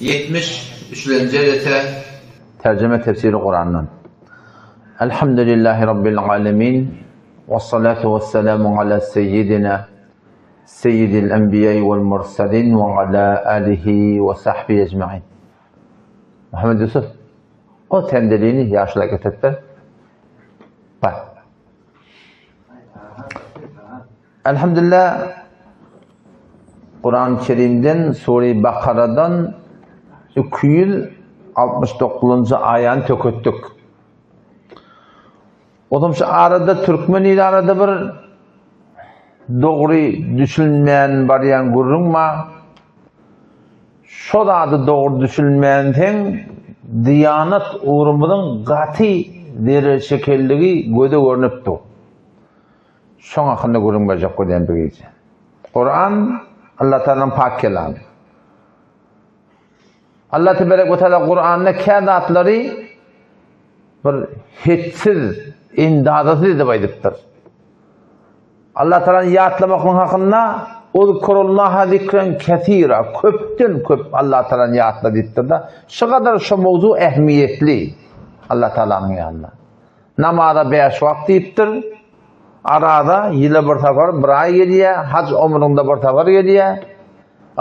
73-nji jelese Terjime tefsiri Kurandan. Elhamdülillahi Rabbil alemin. Ve salatu ve selamu ala seyyidina seyyidil enbiya'i vel mursalin ve ala alihi ve sahbihi ecma'in. Muhammed Yusuf, o tendeliğini ýaşula getirip ber. Bar. Elhamdülillah Kur'an-ı Kerim'den Sure-i Bakara'dan 269. aýany töketdik. Otam şu arada türkmen ili arada bir dogry düşünmän barýan gürrüň bar. Şo zady dogry düşünmänseň diýanat ugrumyzyň gaty zerer çekenligi göze görnüp dur. Şoň hakynda gürrüň berjek bolýan bu gije. Kuran Allah Taalanyň pak kelamy. Allah teberek we taala Kuranda kä zatlary bir hetsiz, endazasyz edip aýdypdyr. Allah Taalany ýatlamaklygyň hakynda Uzkurullaha zikren kesira, köpden köp Allah Taalany ýatla diýipdir-de. Şu gadar şu mowzu ähmiýetli Allah Taalanyň ýanynda. Namaza bäş wagt diýipdir. Araza ýyla bir sapar bir aý gelýär, haj ömrüňde bir sapar gelýär.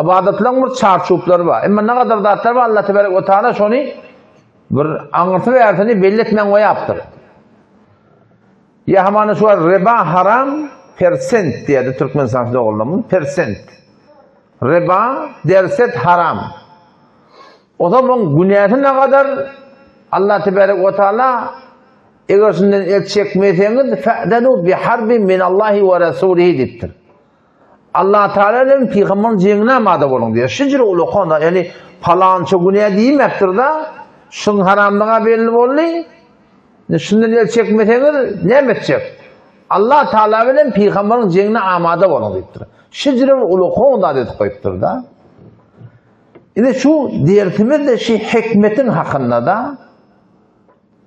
Ybadatlaryň bir çarçuplary bar. Emma ne gadar zatlar bar Allah tebarek we taala şony bir aňyrsy bärsini belli etmän goýapdyr. Ýa hamana şu var riba haram persent diýýärdi Türkmenistan dogrulamyň persent. Riba derset haram. O zaman günäsi ne kadar Allah tebarek we taala eger şundan el çekmeseňiz fa'danu bi harbin min Allahi we rasulihi diýipdir. Allah Teala bilen pygamberiň jeňine amada boluň diýýär. Şijir ulakan da, ýani palança günä diýmepdir-de, şuň haramlygy belli boldy. Şundan el çekmeseňiz näme etjek? Allah Teala bilen pygamberiň jeňine amada boluň diýipdir. Şijir ulakan da diýip goýupdyr-da. Ine şu dersimiz de şu hikmetin hakynda da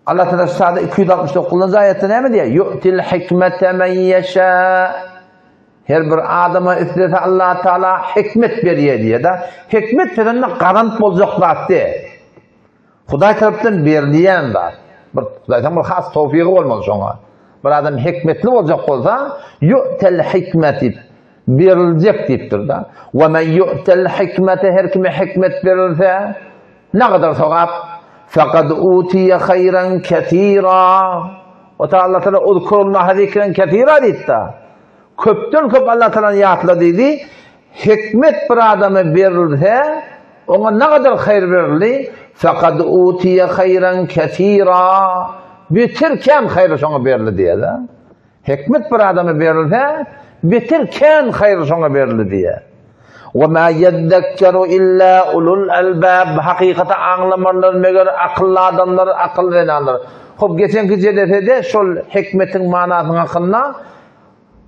Allah Teala sada 269-njy aýatda näme diýýär? Yu'til hikmete men ýeşa. Her bir adama islese Allah Teala hikmet berýär diýýär-de. Hikmet sözünde gazanyp boljak zat däl. Hudaý tarapdan berilýän zat. Bir Hudaýdan bir has towfygy bolmaly şoňa. Bir adam hikmetli boljak bolsa, yu'tel hikmet diýip beriljek diýipdir-de. Ve men yu'tel hikmete her kime hikmet berilse, Ne gadar sogap? Fekad utiye haýran kesira. O ta Allah Teala uzkurullaha zikren kesira diýipdi. Köpden köp Allah Tealany ýatla diýdi. Hikmet bir adama berilse, oňa ne gadar haýyr berildi? Fekad utiye haýran kesira. Beter kän haýyr şoňa berildi diýýär. Hikmet bir adama berilse, beter kän haýyr şoňa berildi diýýär. Wa ma ýezzekkeru illa ulul albab hakykaty aňlamanlar meger akylly adamlar, akylly zenanlar. Hop geçenki jelesede şol hikmetiň manasynyň hakynda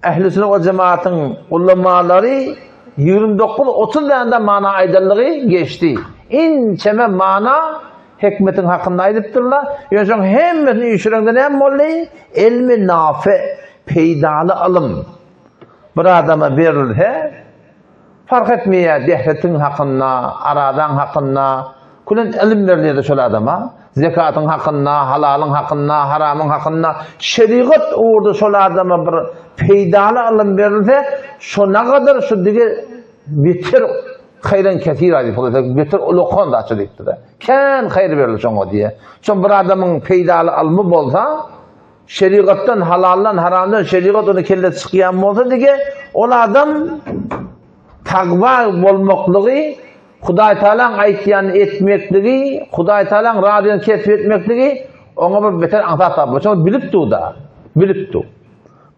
Ähli sünnet we jemaatyň ulamalary 29 30 däne mana aýdanlygy geçdi. Inçeme mana Hikmetiň hakynda aýdypdyrlar. Ýöne şoň hemmesini üýşüreňde näme boldy? Ilmi nafi, peýdaly ylym. Bir adama berilse, fark etmeýär dehretiň hakynda, aradaň hakynda, külen ylym berilýär şol adama. Zekatyň hakynda, halalyň hakynda, haramyň hakynda, şerigat ugurda şol adama bir peýdaly ylym berilse, şo nagadar şu dige beter Haýran kesir aýdyp bolsa, beter ulakan zatça diýipdir. Kän haýyr berildi şoňa diýe. Şo bir adamyň peýdaly ylmy bolsa, şerigatdan, halaldan, haramdan şerigat ony kelle çykýan bolsa dige, ol adam takwa bolmaklygy, Hudaý Taalaň aýtýanyny etmekligi, Hudaý Taalaň razylygyny kesip etmekligi oňa bir beter aňsat tapylar. Şoňa bilip dur-da, bilip dur.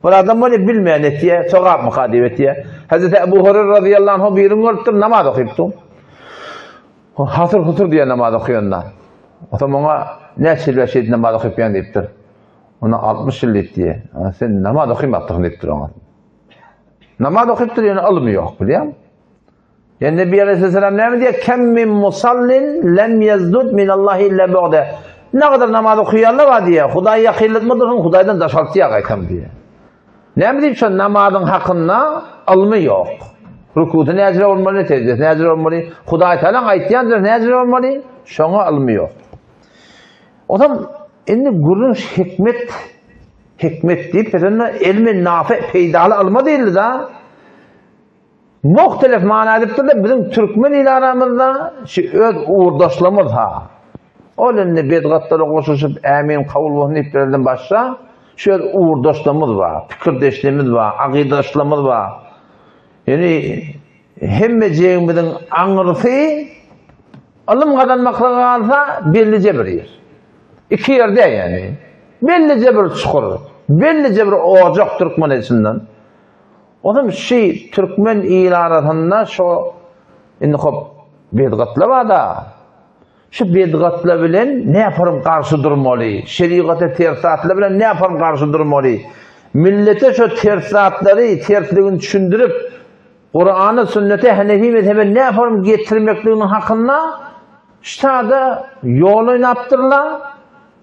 Bir adam bolýar bilmän etýär, sogapmyka diýip etýär. Hazreti Ebu Hureyre radıyallahu anh birini görüpdir, namaz okypdyr. Hasyr husyr diýen namaz okýanda. Ota muňa näçe ýyl şeýdip namaz okypýan diýipdir. Ona 60 ýyl diýip diýýär. Sen namaz okymapdyrsyň diýipdir oňa. Namaz okypdyr, ýöne ylmy ýok, bilýäňmi? Ýa Nebi Aleyhisselam näme diýýär? Kem min musallin lem yezdud min Allahi illa bu'da. Ne kadar namaz okuýanlar bar diýýär. Hudaý ýakynlatma dursun, Hudaýdan daşaltýar gaýtam diýýär. Näme diýip şo namazyň hakynda ylmy ýok. Rukusy näjire bolmaly, sejdesi näjire bolmaly, Hudaý Tagalaň aýtýan sözi näjire bolmaly, şoňa ylmy ýok. Onsoň indi gürrüň hikmet, hikmet diýip, pesende elmi nafi, peýdaly ylma diýildi-da. Muhtelif mana edipdir-de, biziň türkmen il aramyzda şu öz ugurdaşlarymyz ha. Ol indi bedgatlara goşulyşyp ämin kabul bolsun diýip bererden başga şu öz ugurdaşlarymyz bar, pikirdeşlerimiz bar, agydaşlarymyz bar. Ýöne hemmejigimiziň aňyrsy ylym gazanmaklyga galsa bellije bir ýer. Iki ýer däl ýani. Bellije bir çukur, bellije bir ojak türkmen içinden. Onam şi türkmen il arasynda şo indi hop bedgatlar bar-da. Şu bedgatlar bilen näparyň garşy durmaly? Şerigata ters zatlar bilen näparyň garşy durmaly? Millete şo ters zatlary, tersligini düşündirip, Kurana, sünnete, Hanefi mezhebe näparyň getirmekliginiň hakynda ştada ýol oýnapdyrlar,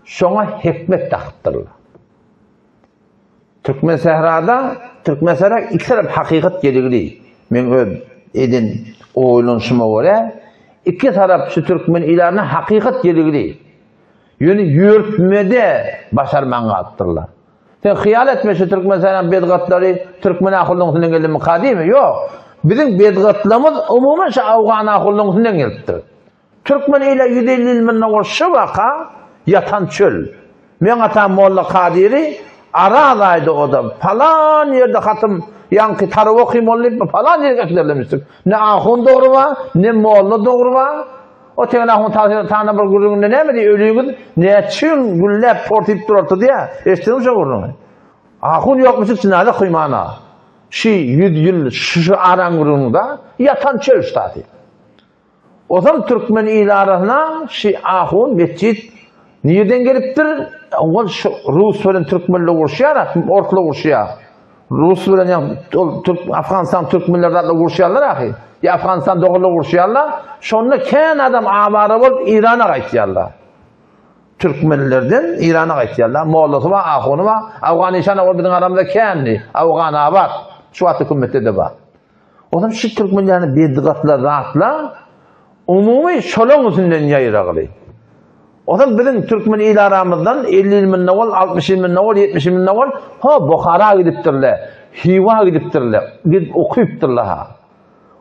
şoňa hikmet dakypdyrlar. Türkmen sährada, Türkmen sähra iki tarap hakykat geligli. Men öz eden oýlanyşyma görä, iki tarap şu türkmen ilaryna hakykat geligli. Ýöne ýörtmede başarman galypdyrlar. Sen hyýal etme şu türkmen sähraň bedgatlary türkmen ahulynyň üstünden geldimi kadymy? Ýok. Biziň bedgatlarymyz umuman şu awgan ahulynyň üstünden gelipdir. Türkmen ile 150 ýyl mundan ozal şu waka ýatan çöl. Meň atam Molla Kadyry Araz aýda oda palan ýerde hatym ýaňky taryp okym ol diýip palan ýere äkiderlemişdik. Ne ahun dogry bar, ne molla dogry bar. O tegen ahun tana bir gürrüňinde näme diýip ölüňiz näçe ýyl gülläp portyp durardy diýä. Eşitdiňmi şo gürrüňi? Ahun ýokmuşyk jynaza kuýmana. Şi 100 ýyl şu araň gürrüňinde ýatan çöl ştaty. Ozal türkmen il arasyna şi ahun metjit nirden gelipdir? Ol şu rus bilen türkmenler uruşýar, orslar uruşýar. Rus bilen ýa ol türk Afganistan türkmenler zatlar uruşýarlar ahy. Ýa Afganistan doganlar uruşýarlar. Şonda kän adam awara bolup Irana gaýtýarlar. Türkmenlerden Irana gaýtýarlar. Mollasy bar, ahuny bar. Afgan işan ol biziň aramyzda kändi. Afganabat. Şu wagt hökümetde-de bar. Onam şu türkmen ýany bedgatlar zatlar umumy şolaň üstünden ýaýragyly. Onam biziň türkmen il aramyzdan 50 ýyl mundan owal, 60 ýyl mundan owal, 70 ýyl mundan owal ho Buhara gidipdirler, Hywa gidipdirler, gidip okypdyrlar ha.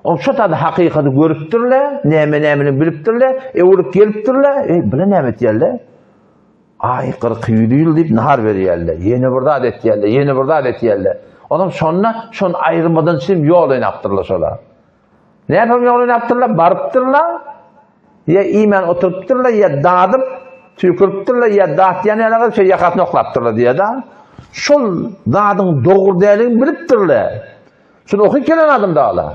Ol şo taýda hakykaty görüpdirler, näme-nämeni bilipdirler, öwrüp gelipdirler, eý, bular näme etýärler? Aý, 40 ýyl diýip nahar berýärler. Ýene bir zat etýärler, ýene bir zat etýärler. Onam şonda şony aýyrmadan çynym ýol oýnapdyrlar şolar. Näme ýol oýnapdyrlar? Barypdyrlar. Ýa iýmän oturypdyrlar, ýa dadyp tüýküripdirler, ýa datýan ýaly şo ýakasyny oklapdyrlar diýýär-de. Şol zadyň dogry däldigini bilipdirler. Şuny okyp gelen adam dagla.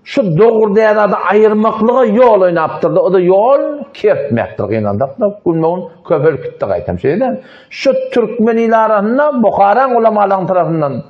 Şu dogry däl zady aýyrmaklyga ýol oýnapdyr-da, o-da ýol kertmekdir gynansak-da, günbe-gün köpelip gitdi gaýtam şeýle. Şu türkmen il arasynda Buharaň ulamalaryň tarapyndan,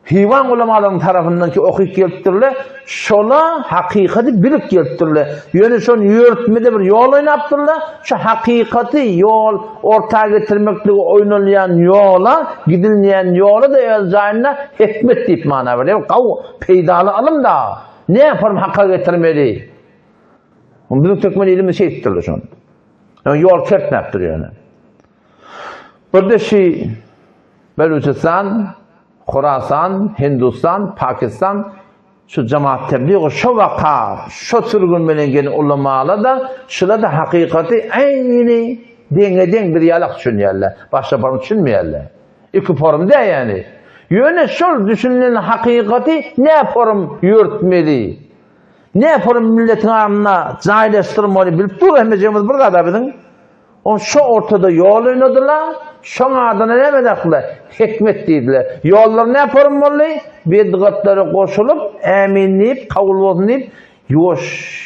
Hywaň ulamalaryň tarapyndan ki okyp gelipdirler, şola hakykaty bilip gelipdirler. Ýöne şony ýörtmede bir ýol oýnapdyrlar, şu hakykaty ýol orta getirmeklige oýnalýan ýola, gidilýän ýola-da öz jaýynda hikmet diýip mana berýär. Gawy Peýdaly ylym da. Näparyň haka getirmeli? Biziň türkmen ilimiz şeýtipdirler şony. Ýöne ýol kertmäpdir ýöne. Birde şi Beluçistan, Horasan, Hindustan, Pakistan şu jemaat tebliği şu waka, şu sürgün bilen gelen ulamalar da şular da hakykaty äýni deňe deň bir ýalak düşünýärler. Başga bir düşünmeýärler. Iki forum däl ýani. Ýöne şol düşünilen hakykaty nä forum ýörtmeli? Nä forum milletiň aňyna jaýlaşdyrmaly bilip dur hemmejigimiz bir zada biziň. On şo ortada ýol oýnadylar, şoň adyna näme dakdylar? Hikmet diýdiler. Ýollar nä forum boldy? Bidgatlara goşulyp, ämin diýip, kabul bolsun diýip, ýuwaş,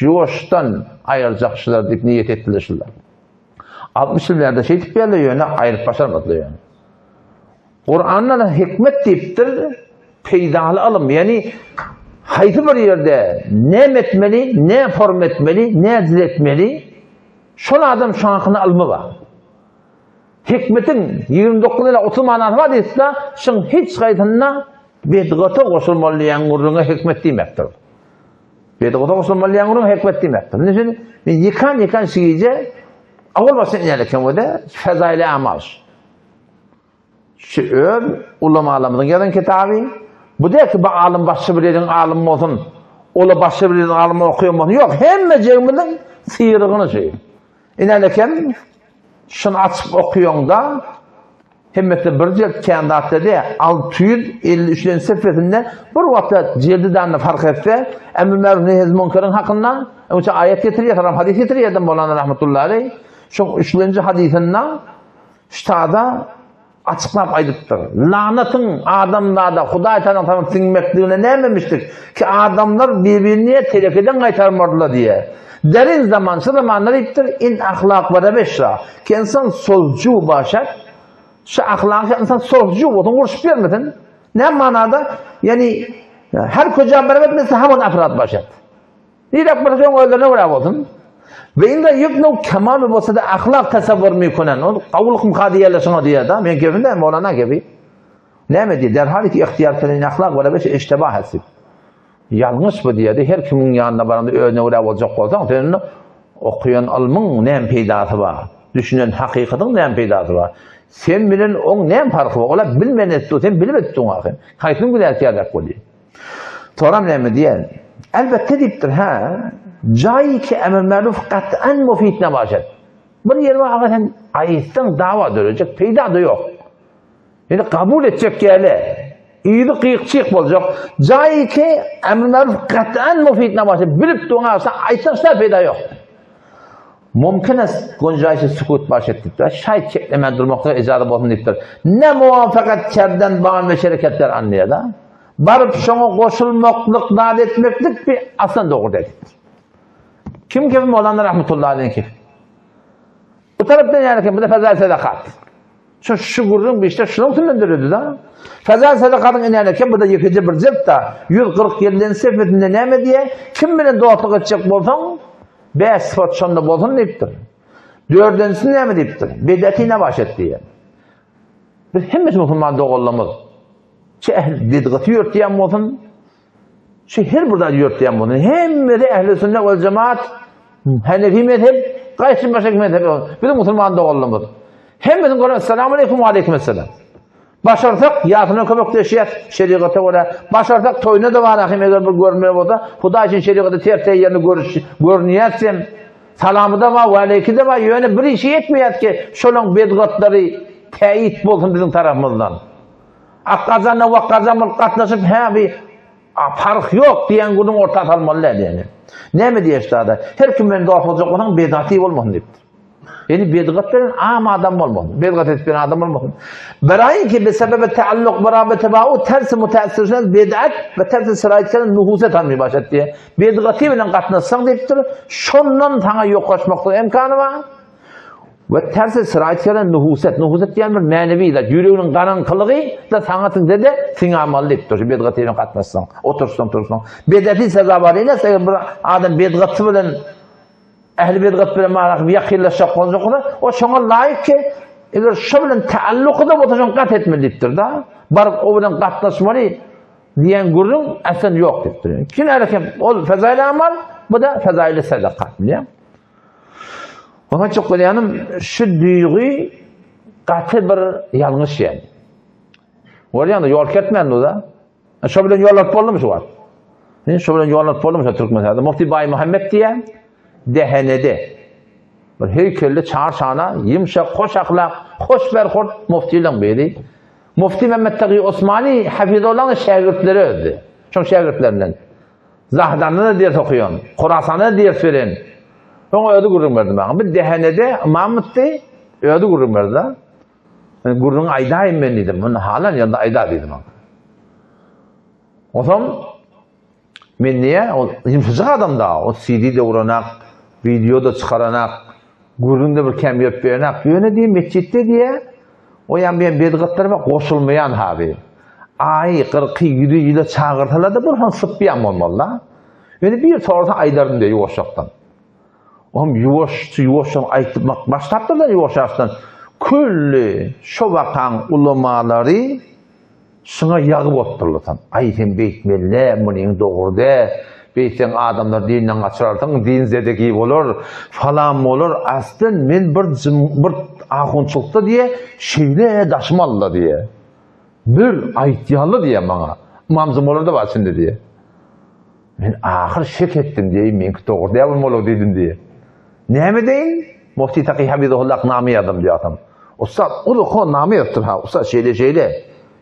ýuwaşdan aýyrjak şular diýip niýet etdiler şular. 60 ýyl bärde şeýdip geldi, ýöne aýryp başarmadylar ýöne. Kuranda da hikmet diýipdir, peýdaly ylym, ýani haýsy bir ýerde näme etmeli, ne form etmeli, ne etmeli, şol adam şu hakyna ylmy bar. Hikmetiň 29 ila 30 manasy bar diýse, şuň hiç haýsynda bedgata goşulmaly diýen gürrüňe hikmet diýmekdir. Bedgata goşulmaly diýen gürrüň hikmet diýmekdir. Indi şeýle men ýykan-ýykan şu gije awal başdan inýän eken we-de Fezaili Amal. Şu öz ulamalarymyzyň ýazan kitaby. Bu däl ki, bu alym başga bir ýeriň alymy bolsun, ola başga bir ýeriň alymy okaýan bolsun. Ýok, hemmejigimiziň syrygyny şu. Inen eken, şuny açyp okaýaňda, hemmesi bir jelt kän zat dedi, 653-nji sefesinde bir wagtda jeldi danda fark etse, Emr Märuf Nehy Munkeriň hakynda, öňçe aýat getirýär, soňra hadys getirýär Mawlana rahmetullahi aleýh. Şoň üçlenji hadysynda Ştada açyklap aýdypdyr. Lanatyň adamzada Hudaý Tagalaň tarapyndan siňmekligine nämemişdik ki adamlar bir-birini terekeden gaýtarmardylar diýe. Derin zaman şu zamanda diýipdir in ahlak we rebeşra ki insan sozcu başat şu ahlaky insan sozcu bolsun urşup ýörmesin. Näme manada? Ýani her köja bereket misli hamon afrad başat. Nirek barsa şoň özlerine görä bolsun. Ve inda yeknu kemal bolsa da ahlak tasavvur mikunen. Ol kabul kym kady ýerler şoňa diýýär da. Men kefim däl, Mowlana kefi. Näme diýýär? Derhal ki ihtiyar kelen ahlak we rebeş işteba hasib. Ýalňyş bu diýýär. Her kimiň ýanyna baranda özüne görä boljak bolsaň, sen okaýan ylmyň näme peýdasy bar? Düşünen hakykatyň näme peýdasy bar? Sen bilen oň näme parhy bar? Olar bilmän etdi, sen bilip etdiň ahyr. Haýsynyň günäkärräk bolýar? Soram näme diýen? Elbetde diýipdir, hä, jaý ki emr märuf gat'an mufid nabaşat. Bir ýer bar, aga sen aýtsaň dawa dörejek, peýda-da ýok. Ýöne kabul etjek ýaly, yzy gyýyk-çyýyk boljak. Jaý ki emr märuf gat'an mufid nabaşat. Bilip duň agsa aýtsaň şa peýda ýok. Mümkin es gunjaýşy sukut baş et diýipdir. Şaýt çeklemän durmaklyga ijaza bolsun diýipdir. Ne muwafakat kerden ban we şereketler anlaýar-da. Baryp şoňa goşulmaklyk, zat etmeklik bir aslan dogry däl diýipdir. Kim kefi Mowlana rahmetullahi aleyh kefi. Bu tarapdan ýaly kim bu da fezail sadakat. Şu şu gürrüň bir işte şunuň üstünden döredi da. Fezail sadakatyň inäni eken bu da ýekeje bir jilt da 147-nji sefesinde näme diýýär? Kim bilen dostluk etjek bolsaň, bäş sypat şonda bolsun diýipdir. Dördünjisi näme diýipdir? Bedeti ne baş et diýýär. Biz hemmesi musulman doganlarymyz. Şu ähli bidgaty ýörtýän bolsun, şu her bir zady ýörtýän bolsun, hemmesi ähli sünnet we jemaat, Hanefi mezhep, gaýsy başga mezhep bolsun, biziň musulman doganlarymyz. Hemmesini görüp, Esselamu aleýkum we aleýkum esselam. Başarsak, ýasyna kömekleşýäs, şerigata görä. Başarsak, toýuna-da barahym, eger bir görünmeli bolsa, Hudaý üçin şerigata ters ýerini görüş, görünýäs hem. Salamy-da bar, we aleýki-de bar, ýöne bir işi etmeýäs ki, şolaň bedgatlary täýit bolsun biziň tarapymyzdan. Akgazanda wakgazan bolup gatnaşyp hä bi parh ýok diýen gürrüň orta salmaly däl ýani. Näme diýýär ştada? Her kim bilen dost boljak bolsaň bedgaty bolmasyn diýipdir. Ýani bedgat bilen am adam bolmasyn. Bedgat edip ýören adam bolmasyn. Beraýyn ki bi sebebe taalluk bi rabite ba'u tersi mutaessirşen bed'at we tersi siraýet keren nuhuset han mübaşet diýýär. Bedgaty bilen gatnaşsaň diýipdir, şondan saňa ýokaşmaklyk imkany bar. We tersi syraýt gelen nuhuset. Nuhuset diýen bir mänewi zat. Ýüreginiň garaňkylygy da saňa siňse-de siňamaly diýipdir. Şu bedgaty bilen gatnaşsaň, otursaň, tursaň. Bedeti sezawar enes, eger bir adam bedgaty bilen ähli bedgat bilen marakyp ýakynlaşjak boljak bolsa, o şoňa laýyk ki, eger şo bilen taalluky-da bolsa şoň gat etmeli diýipdir-da. Baryp o bilen gatnaşmaly diýen gürrüň aslan ýok diýipdir. Kim ärkem ol fezail amal, bu da fezail sadaka diýýär. Oňa çok bolýanym şu duýgy gaty bir ýalňyş ýaly. Görýäňmi, ýol kertmän da. Şo bilen ýol alyp boldumy şu wagt? Ne şo bilen ýol alyp boldumy şu Türkmenistanda? Mufti Baý Muhammet diýen Dehenede bir heýkelli çarşana ýumşak, hoş ahlak, hoş berhurt muftileň biri. Mufti Mehmet Tagi Osmani Hafizullanyň şägirtleri özdi. Şoň şägirtlerinden. Zahydanda-da ders okaýan, Horasanda-da ders beren. Soň özi gürrüň berdi maňa. Bir Dehenede ymamytdy, özi gürrüň berdi-de. Men gürrüňi aýdaýyn men diýdim. Muny halan ýerde aýda diýdi maňa. Onsoň men niýe ol ýumşajyk adam da, o CD-de uranak, wideo-da çykaranak, gürrüň-de bir kem ýörüp berenak. Ýöne diýip metjitde diýe, O ýan bu ýan bedgatlara goşulmaýan haby. Aýy, gyrky, ýüzi ýüze çagyrsalar-da bir hon sypýan bolmaly-da. Ýöne bir sorasa aýdaryn diýýär ýuwaşjakdan. Oňam ýuwaş, ýuwaşdan aýtmak başlapdyr-da ýuwaşjakdan. Külli şo wakaň ulamalary şuňa ýagyp otdurlar. Aý sen beýtmeli däl, munyň dogry däl. Beýtseň adamlar dinden gaçyrarsyň, din zedegi bolar, falan bolar. Aslyn men bir bir ahunçylykda diýe, şeýle daşym aldy diýe. Bir aýtýarlar diýe maňa. Ymam Zumurda bar içinde diýe. Men ahyr şek etdim diýe, meňki dogry däl bolmaly diýdim diýe. Näme edeýin? Mufti Taky Hafizahullah name ýazdym diýe atam. Ussat, ol okan name ýazypdyr ha, ussat şeýle şeýle.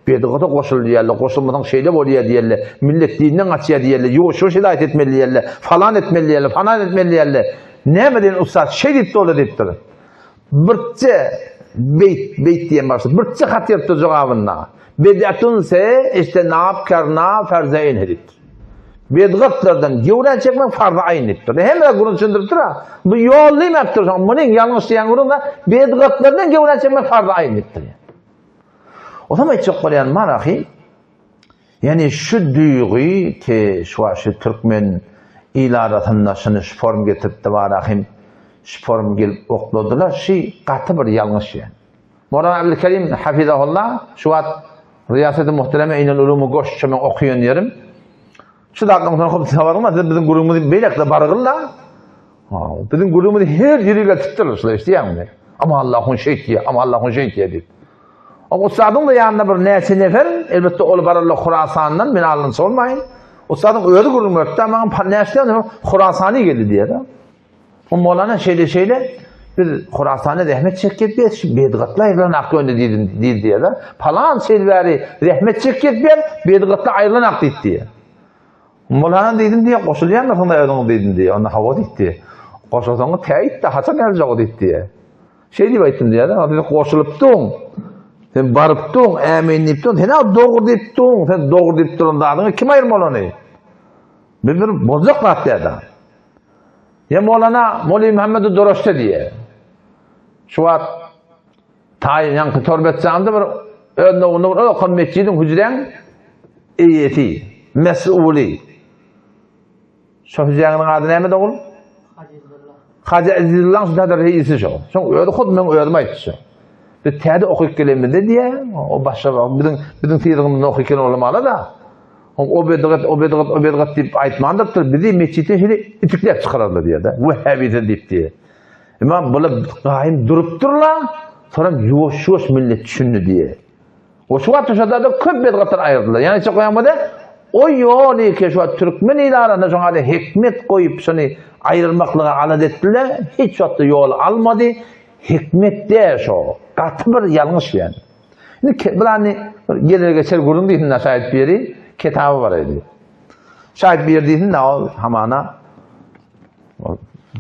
Bedgata goşul diýerler, goşulmasaň şeýle bolýar diýerler, millet dinden gaçýar diýerler, ýuwaş-ýuwaş hidaýat etmeli diýerler, falan etmeli diýerler, falan etmeli diýerler. Näme edeýin ussat, şeý diýip doly diýipdir. Birje beýt, beýt diýen başda, birje hat ýazypdyr jogabynda. Bed'atun se ijtinab kerna ferze ayn diýipdir. Bedgatlardan gewrän çekmek farz-y aýn diýipdir. Hemme zat gürrüň düşündiripdir-a. Bu ýol diýmepdir şoň. Munyň ýalňyş diýen gürrüň-de bedgatlardan gewrän çekmek farz-y aýn diýipdir. Onam aýtjak bolýan marahy, ýani şu duýgy ki şu wagt şu türkmen il arasynda şuny şu form getiripdi barahym, şu form gelip okladylar, şu gaty bir ýalňyş ýani. Mowlana Abdülkerim hafizahullah şu wagt Riýaseti Muhtereme Eýnel Ulumy goş şu men okaýan ýerim. Şu zatdan soň köp habaryň bar, siz biziň gürrüňimizi beýlekde bargyl-da. Biziň gürrüňimizi her ýere getiripdirler şular eşidýäňmi? Ama Allahun şeýt diýýär, ama Allahun şeýt diýýär diýip. O ussadyň da ýanynda bir näçe nefer, elbetde ol bararlar Horasandan, men alynça bolmaýyn. Ussadyň özi gürrüň beripdi, maňa näçe nefer Horasany geldi diýýär. O Molana şeýle şeýle biz Horasanda zähmet çekip biz şu bedgatly aýrylanak ýönde diýdim diýdi diýýär. Palan şeýle bäri zähmet çekip biz bedgatly aýrylanak diýdi diýýär. Molana diýdim diýýär, goşulýanmysyň da özüňiz diýdim diýýär. Onda hawa diýdi. Goşulsaňyz täýit-de haçan geljek diýdi diýýär. Şeý diýip aýtdym diýýär. Sen goşulypdyň. Sen barypdyň, ämin diýipdiň. Sen-ä dogry diýipdiň. Sen dogry diýip duran zadyňy kim aýyrmaly ony? Bir bir boljak zat diýýär. Ýa Molana Moly Muhammedi Doroşde diýýär. Şu wagt taýyn ýaňky Torbetjanda bir öz nowunda bir okan metjidiň hüjräň eýesi, mes'uly. Şo hüjräniň ady näme dogul? Hajy Azizullah şu taýda reisi şo. Şoň özi hut meň özüm aýtdy şo. Biz täze okyp gelenimizde diýýär, o başga biziň biziň syzygymyzda okyp gelen olamala da. O bedgat, o bedgat, o bedgat diýip aýtmandypdyr. Bizi metjitden şeýle itikläp çykararlar diýýär-de. Wehhabiden diýip diýýär. Emma bular gaýym durupdyrlar, soňra ýuwaş-ýuwaş millet düşündi diýýär. O şu wagt şo-da köp bedgatdan aýyrdylar. Ýani çyk goýan o ýoly ki şu wagt türkmen il arasynda şoňa da hikmet goýup şony aýyrmaklyga alada etdiler. Hiç wagtda ýol almady. Hikmet däl şo. Gaty bir ýalňyş ýani. Indi bulany geler geçer gürrüň diýsin-de şaýyt biri kitaby bar edi. Şaýyt biri diýsin-de ol hamana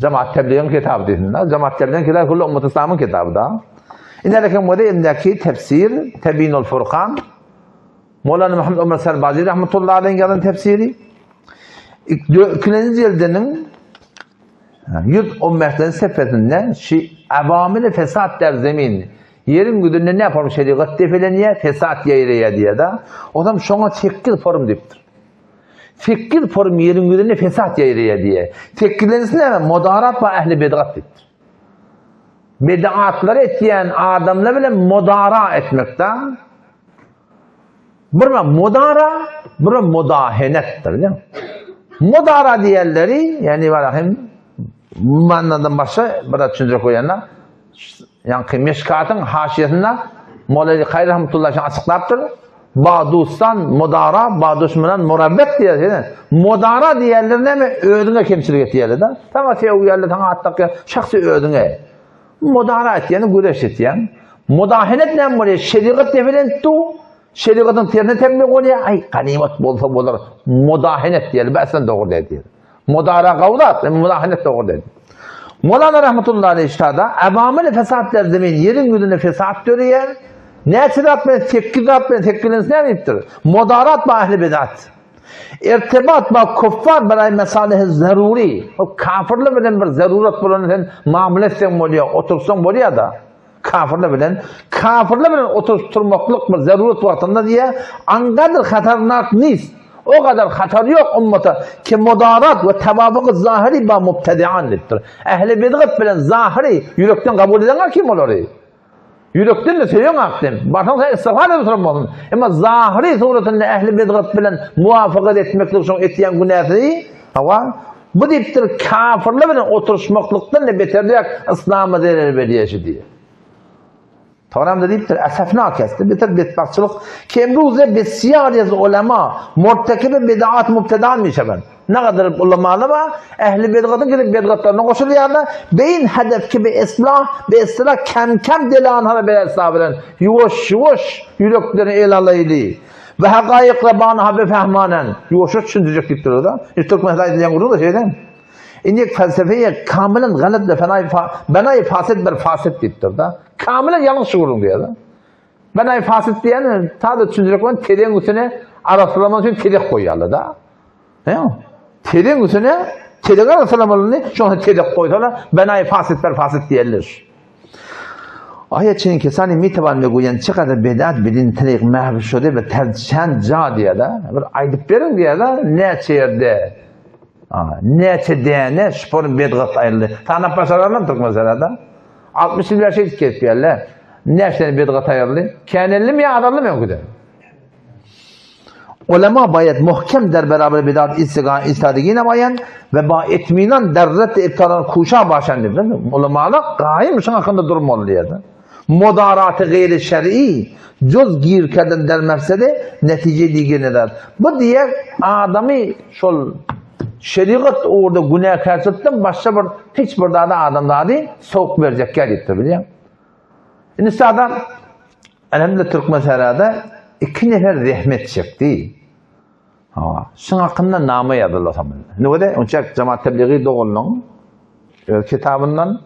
Jemaat tebligiň kitaby diýsin-de. Jemaat tebligiň kitaby kullu ummat islamyň kitaby da. Indi alekim wede indäki tefsir Tebinul Furkan Mowlana Muhammed Ömer Serbazi rahmetullahi aleyh ýazan tefsiri. Ikinji jildiniň 115-nji sefesinde şi awamil fesat der zemin ýeriň ýüzünde ne form şerigat depelenýär, fesat ýaýraýar diýýär-de. Onam şoňa 8 form diýipdir. 8 form ýeriň ýüzünde fesat ýaýraýar diýýär. Sekizinjisi näme? Modarat we ähli bedgat diýipdir. Bedgatlary etýän adamlar bilen modara etmek-de. Bir modara, bir mudahenetdir. Modara diýenleri, ýani bar hem mannadan başga bir düşünje goýanda, ýaňky Meşkatyň haşiýesinde Molaly Kaýry rahmetullahi aleyh açyklapdyr. Ba dustan modara, ba duşmanan murabbet diýýär. Modara diýenler näme? Özüňe kemçilik etýärler-de. Saňa sögýärler, saňa at dakýar, şahsy özüňe. Mudara etýäni göreş etýäň. Mudahenet näme bolýar? Şerigat defelenip dur. Şerigatyň tersine tembih bolýar. Aý, ganymat bolsa bolar. Mudahenet diýeli, bu aslan dogry däl diýeli. Mudara gowy zat, emma mudahenet dogry däl. Molana rahmetullahi aleyh ştada awamyl fesat der zemin ýeriň ýüzünde fesat döreýär. Näçe zat bilen sekiz zat bilen sekizinjisi näme diýipdir? Mudarat ba ähli bidat. Irtibat ba kuffar beraý mesalihi zaruri. O kafirler bilen bir zarurat bolanda sen mamla etseň bolýar, otursaň bolýar-da. Kafirler bilen, kafirler bilen oturyp turmaklyk bir zarurat wagtynda diýýär, angadyr hatarnak nis. O gadar hatar ýok ummata ki mudarat we tawafuk zahiri ba mubtedian diýipdir. Ähli bidgat bilen zahiri ýürekden kabul edeňok kim olary? Ýürekden-de söýeň akdym. Barsaň sen istigfar edip oturan bolsun. Emma zahyry suratynda ähli bidgat bilen muwafakat etmeklik şoň etýän günäsi. Hawa, bu diýipdir kafirler bilen oturyşmaklykdan-da beterräk yslama zerer berýär şu diýýär. Toramda diýipdir, Esefnak est, beter betbagtçylyk, ki emruze besiýar ez ulema, murtekibi bidaat mubtedan mişeben. Ne gadar ulamalar bar, ehli bidgatyň gidip bidgatlaryna goşulýarlar, beýin hedef ki bi islah, bi istilah kem-kem dili anhara bile islah bilen, ýuwaş-ýuwaş ýüreklerini ele alaýly. We hakaýyk rabanaha befehmanen, ýuwaş-ýuwaş düşündirjek diýipdir-de. Indi türkmençe aýdylýan gürrüň-de şeýle. Indi felsefeýe kamylan galat we fenaý benaý fasid bir fasid diýipdir-de. Kamylan ýalňyş gürrüň diýýär-de. Benaý fasid diýen sada düşündirjek bolan tezegiň üstüne arassalamak üçin tezek goýýarlar-da. Näme? Tezegiň üstüne tezek arassalamalyny, şoňa tezek goýsalar, benaý fasid bir fasid diýerler. Aýa çeýin kesani mitaban we goýan çykada bedat bidin trik mahw şode we terçen ja diýýär-de. Bir aýdyp beriň diýýär-de, näçe ýerde näçe däne şuporun bedgat aýryldy. Sanap başararlar türkmenlerde. 60 ýyl bäri şeýdip gezip ýörler. Näçe däne bedgat aýryldy? Känellimi ýa azaldymy öňküden? Ulema bayat muhkem der beraber bidat istiga istadigi namayan ve ba itminan der red ibtalan kuşa başan diýip. Ulemalar gaýym şuň hakynda durmaly diýýär. Modaraty gayri şer'i cüz gir kerden der mefsede netije diýgen eder. Bu diýer adamy şol şerigat ugrunda günäkärçilikden başga bir hiç bir zada adamzady sowuk berjek diýipdir bilýän. Indi sada Elhamdülillah Türkmensährada iki nefer zähmet çekdi. Hawa, şuň hakynda nama ýazyldy o zaman. Indi onça Jemaat Tebligi doganlygyň öz kitabyndan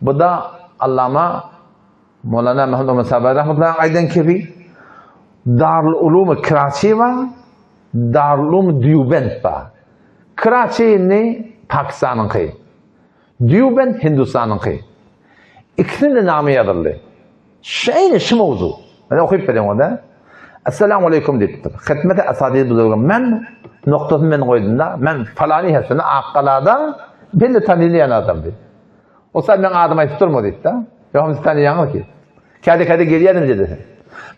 bu da Allama Molana Muhammed Ömer Sabay rahmetullahi aýdan kebi Darul Ulum Kiraçi bar, Darul Ulum Dýubent bar. Kiraçi indi Pakistanyňky. Dýubent Hindistanyňky. Ikisinde name ýazyldy. Şeýle şu mowzu. Men okyp berýän onda. Assalamu aleýkum diýipdir. Hikmeti asadiz buzurgym. Men noktasyny men goýdum-da. Men falany hesini Akgalada belli tanylýan adam diýip. Olsa meň adymy aýdyp durma diýip-de. Ýok, siz tanýaňyz ki. Käde-käde gelýärdim diýdi.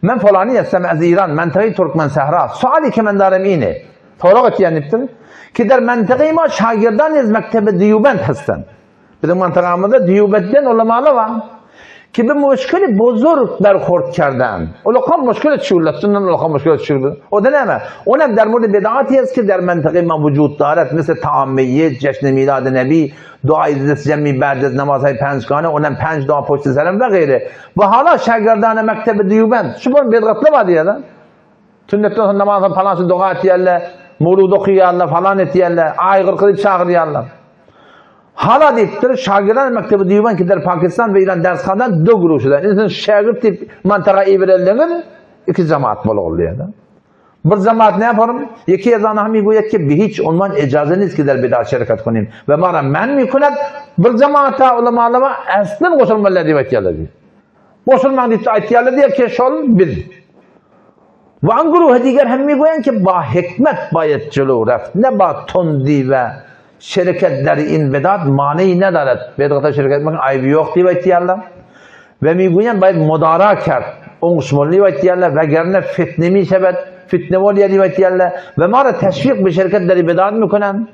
Men falany hesem az İran, mentegy Türkmen sähra. Suali ki men darem ini. Sorag etýän diýipdir. Ki der mentegy ma şagirdan ez mektebi Dýubent hesem. Biziň mantagamyzda Dýubentden ulamalar bar. Ki bir muşkili bozurg berxurt kerden. Ulakan muşkile düşürler, şundan ulakan muşkile düşürler. O da näme? O nem der murdi bedaat yez ki der mentegy ma vücud daret, misli taammiyyet, ceşn milad nebi, dua izlis cemmi ba'd ez namazhay pençgane, o nem penç dua poşti serem ve gayri. Ve hala şagirdane mektebi Dýubent. Şu bon bedgatly bar diýýär. Sünnetden soň namazdan falan şu doga etýärler, mowlud okaýarlar, falan etýärler, aý gyrky diýip çagyrýarlar. Hala diýipdir, şagirler mektebi diýibän gider Pakistan we İran dershandan dö guruşydan. Indi sen şagirt diýip mantaga ibereldiňiz, iki jamaat bolagly diýýär. Bir jamaat ne yaparım? Yeki ezana hami goýat ki bi hiç unvan ejaze nist gider bidat şereket kunim. Ve mara men mi kunet bir jamaata ulamalara aslyn goşulmalylar diýip aýtýarlar diýip. Goşulmaň diýip aýtýarlar diýer ki şol biz. Ve an guruhe diger hem mi goýan ki ba hikmet bayet celu reft ne ba tondi ve şereket der in bedat mani ne daret. Bedata şereket etmek aýby ýok diýip aýtýarlar. Ve mi goýan bayet mudara kert. Oňuşmaly diýip aýtýarlar ve gerne fitne mi sebet fitne bolýar diýip aýtýarlar. Ve mara teşvik bi şereket der bedat mi kunan.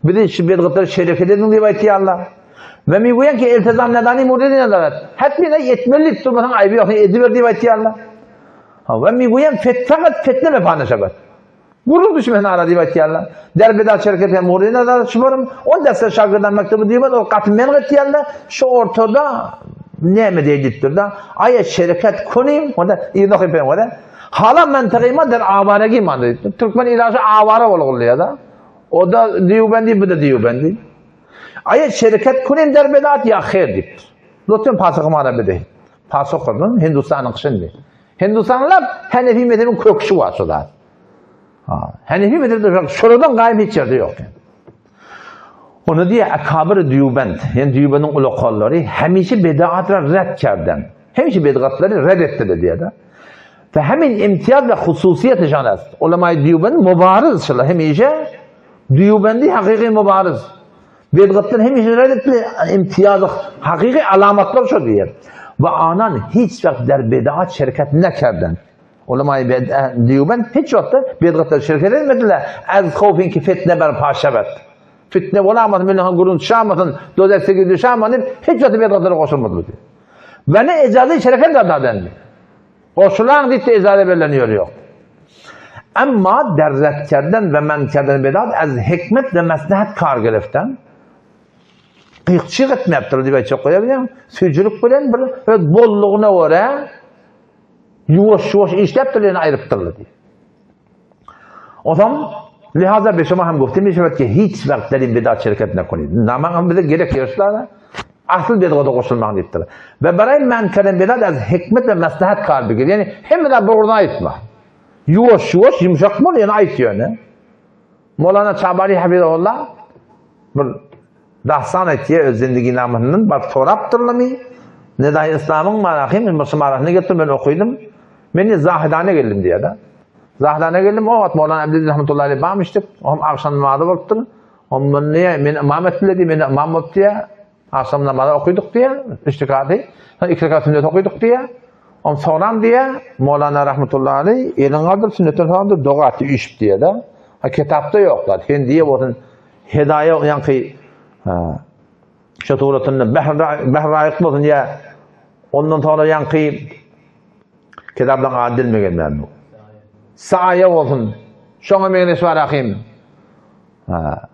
Bizi şu bedgatlara şereket ediň diýip aýtýarlar. Ve mi goýan ki eltizam nedani muridi nedaret. Hetmin etmeli diýip durmasaň aýby ýok, ediber diýip aýtýarlar. Ha, ve mi goýan fet fakat fetne ve panaşabat. Gurul düşmesin ara diýip aýtýarlar. Der bedat şereket hem muridi nedaret şubarym. On derse şagirdan mektebi diýip ol gaty men etýärler. Şu ortada näme diýipdir da. Aýa şereket kunim, onda ýyl okyp ben onda. Hala mentegiма der awaregi man diýipdir. Türkmen ilaçy awara bolgulýar da. O da Dýubendi, bu da Dýubendi. Aýa şereket kunim der bedat ýa her diýipdir. Lütfen pasygy mana bede. Pasyk kurdun Hindistanyň şindi. Hindistanlar Hanefi mezhebiniň kökşi bar şu zat. Ha, Hanefi mezhebi şuradan gaýym hiç ýerde ýok. Onu diýe akabyr Dýubend, ýani Dýubeniň ulakallary hemişe bedatlary red kerden. Hemişe bedatlary red etdiler diýe-de. Ve hemin imtiyaz ve hususiyet nişan est. Ulemay Diyubend mubariz şıla hemişe Diyubendi hakiki mubariz. Bedgatdan hemişe red etdi imtiyaz hakiki alamatlar şu diýer. Ve anan hiç vakt der bedat şirket ne kerden. Ulemay Diyubend hiç vakt bedgatlar şirket etmediler. Az khofin ki fitne ber paşabet. Fitne bolamasyn, menden gürrüň çykamasyn, dozek düşämasyn diýip, hiç wagt bidgatlara goşulmadylar diýip. Ve ne ejazy şereket da dendi. Goşulaň diýip-de ejaza berlen ýeri ýok. Emma der ret kerden we men kerden bidat ez hikmet we meslehet kar gereften gyýk-çyk etmäpdir diýip aýtjak bolýar bilýäňmi? Süýjülik bilen bir öz bollugyna görä ýuwaş-ýuwaş işläpdir ýöne aýrypdyrlar diýip. Onsoň lihaza be şoma hem gofte meşewet ki hiç wagt derin bidat şereket nekonid. Namaň hem bize gerek ýoşlar. Asl bidgada goşulmaň diýipdir. Ve baraý men keren bidat az hikmet we maslahat kar bigir. Ýani hemme zat bir ugurdan aýtma. Ýuwaş ýuwaş ýumşak bol ýöne aýt ýöne. Molana Çabali hafizahullah bir dastan aýtýar öz zindiginamesyndan baryp sorapdyrlamy? Nedaýy Yslamyň marahym bir şumarasyny getir men okydym. Men de Zahidana geldim diýýär-de. Zahidana geldim, o wagt Molana Abdülaziz rahmetullahi aleyh barmyşdyk. O hem agşam namazy bolupdyr. O men diýýär, men ymam etdiler diýýär, men ymam bolup diýýär. Agşam namazy okydyk diýýär, üç rekaty. Soň iki rekat sünnet okydyk diýýär. Ondan soňram diýýär, Molana rahmetullahi aleyh elini galdyryp sünnetden soňra doga etdi, üýşüp diýýär-de. Ha kitapda ýok zat. Sen diýe bolsun, Hedaýa ýaňky şu suratynda Behr Raýyk bolsun ýa ondan soňra ýaňky kitapdan ady dilime gelmän bu. Saýa bolsun. Şoňa meňzeş bar ahim. Ha.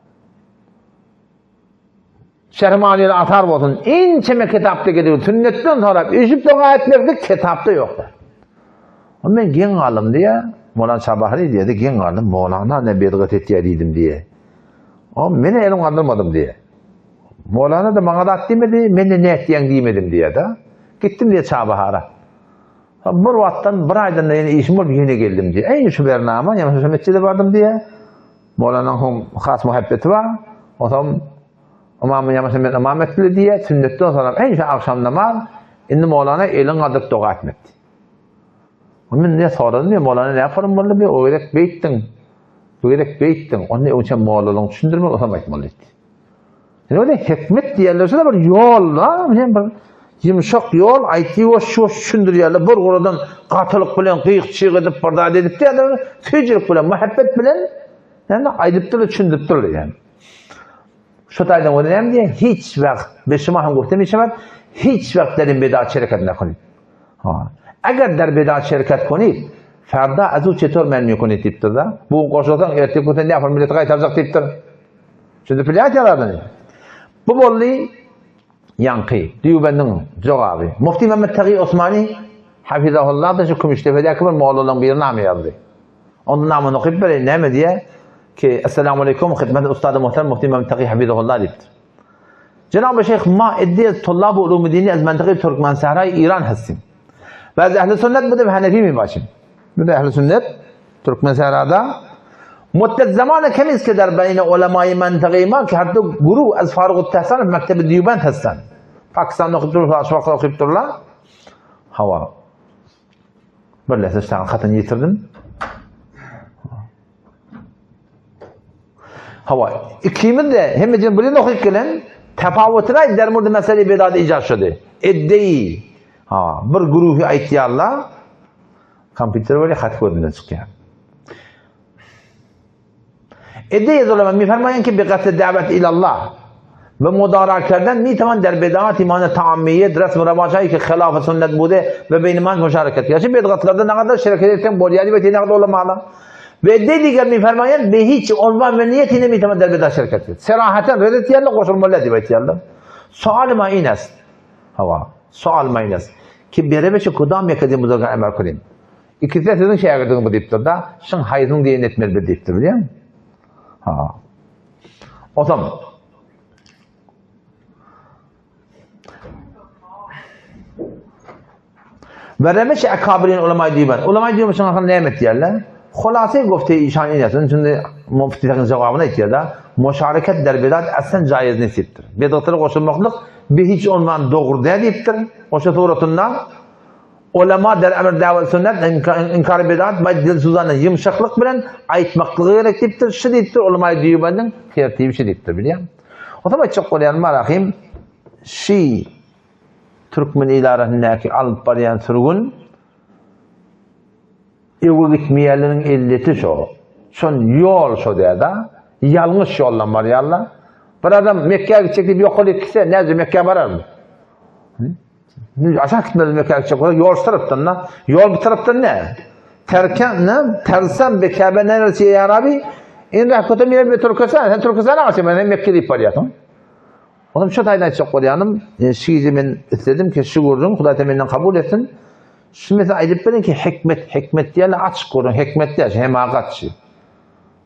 Şermanil atar bolsun. Inçeme kitapda geliyor. Sünnetden sorap, üýşüp doga etmeklik kitapda ýokdur. O men geň galdym diýe. Molan Çabahri diýdi, geň galdym. Molana ne bidgat etýär diýdim diýe. O men elim galdyrmadym diýe. Molana da maňa zat diýmedi, men de ne etýäň diýmedim diýe da. Gitdim diýe Çabahara. Bir wagtdan bir aýdan da ýene işim bolup ýene geldim diýe. Eý şu bernama, ýa şu mesjide bardym diýe. Molanaň hem has muhabbeti bar. Onsoň Ymamyň ýamaşa men ymam etdili diýe, sünnetden soňam eý şu agşam namaz, indi Molana elin galdyryp doga etmekdi. Men ne soradym diýe, Molana näme forum boldy diýe, o gezek beýtdiň, bu gezek beýtdiň, onda öňçe mollalygyň düşündirmeli, osam aýtmaly diýdi. Indi öyle hikmet diýerler, şuna bir ýol, ha, hem bir ýumşak ýol, aýtdy ýuwaş ýuwaş düşündirýärler, bir guradan gatylyk bilen gyýk-çyg edip bir zat edip diýerler, süýjülik bilen, muhabbet bilen, ýani aýdypdyr, düşündiripdir ýani. Şu taýdan ol näme diýýär? Hiç wagt beşima hem gofte meşebat, hiç wagt derin bidat şereket nekonid. Ha. Eger der bidat şereket konid, ferda azu çetor men mekonid diýipdir da. Bu goşulsaň erteki gün sen näme milleti gaýtarjak diýipdir. Şimdi bilýärler Bu boldy ýaňky Dýubendiň jogaby. Mufti Mehmet Tagi Osmani hafizahullah da şu Kümüşdepedäki bir mollalaryň biri name ýazdy. Onda namyny okyp bereýin, näme diýýär? Ki, Esselamu aleýkum, hidmet ustady muhterem Mufti Mehmet Tagi hafizahullah diýipdir. Jenab-y Şeyh ma iddi tullab-ı ulum-i dini ez mentıkı Türkmen Sahra İran hassim. Ve ez ehl-i sünnet bu da Hanefi mi başim? Bu da ehl-i sünnet Türkmen Sahra'da Muddet zamanı kemiz ki der beyne ulemayı mentıkı ma ki her du guru ez faruk tehsan mektebi Diyubend hassan. Pakistan'da okuyup dururlar, Aşvak'ta okuyup dururlar. Hava. Birleşe ştaň hatyny ýetirdim. Hawa, ikimiz de hemmejin bilen okyp gelen tapawutyny aýt der murdy mesele bedad ijat şudy. Eddeyi. Ha, bir güruhy aýtýarlar. Kompýuter bolýar, hat gözünden çykýar. Edde zulema mifermaýan ki bi gatl da'wet ilallah ve mudara kerden mitaman der bed'at imana taammiyyet resm revaçay ki hilaf sünnet bude ve beynman müşareket. Ýaşy bedgatlarda ne kadar şereket etseň bolýar diýip ne kadar ulamalar. Ve edde diger mifermaýan be hiç onvan ve niyetine mitaman der bed'at şereket et. Serahaten red etýärler goşulmaly diýip aýtýarlar. Sual ma ines. Hawa. Sual ma ines. Ki berebeşi kudam yekedi buzurgan emel kulim. Ikisi-de siziň şägirdiňiz bu diýipdir-de, şyň haýsynyň diýenini etmeli biz diýipdir, bilýäňmi? Ha. Onsoň Ve remiş ekabirin ulemay diýben. Ulemay diýben şuň hakyny näme etýärler? Hulasy gofte işan inýär. Şimdi muftilerin jogabyny aýtýar-da, muşareket der bidat aslen jaiz nesipdir. Bidatlara goşulmaklyk bir hiç ondan dogry däl diýipdir. Oşa suratynda Ulema der emr dawet sünnet inkar bidat baý dilsuzana ýumşaklyk bilen aýtmaklygy gerek diýipdir. Şu diýipdir ulema diýibeniň tertibi şu diýipdir bilýäň. Onsoň aýtjak bolýanym bar ahym şi türkmen il arasyndaky alyp barýan sürgün öwe gitmeýänleriň elleti şo. Şon ýol şo däda. Ýalňyş ýoldan barýarlar. Bir adam Mekgä gitjek diýip ýokaryk gitse, näce Mekgä bararmy? Aşak gitmez Mekgä gitjek bolsa, ýol şu tarapdan da. Ýol bu tarapdan ne? Terken ne? Tersem be Käbe neresi ya Rabbi? In rahmetem ýer be Türkistan. Sen Türkistana gaçyp, sen Mekke diýip barýarsyň. Onuň şu taýdan aýtjak bolýanym, e, şu gije men isledim ki, şu gürrüň Hudaý ta menden kabul etsin. Şu mesele aýdyp beriň ki, hikmet, hikmet diýýärler, açyk gürrüň, hikmet diýýär, hemagatçy.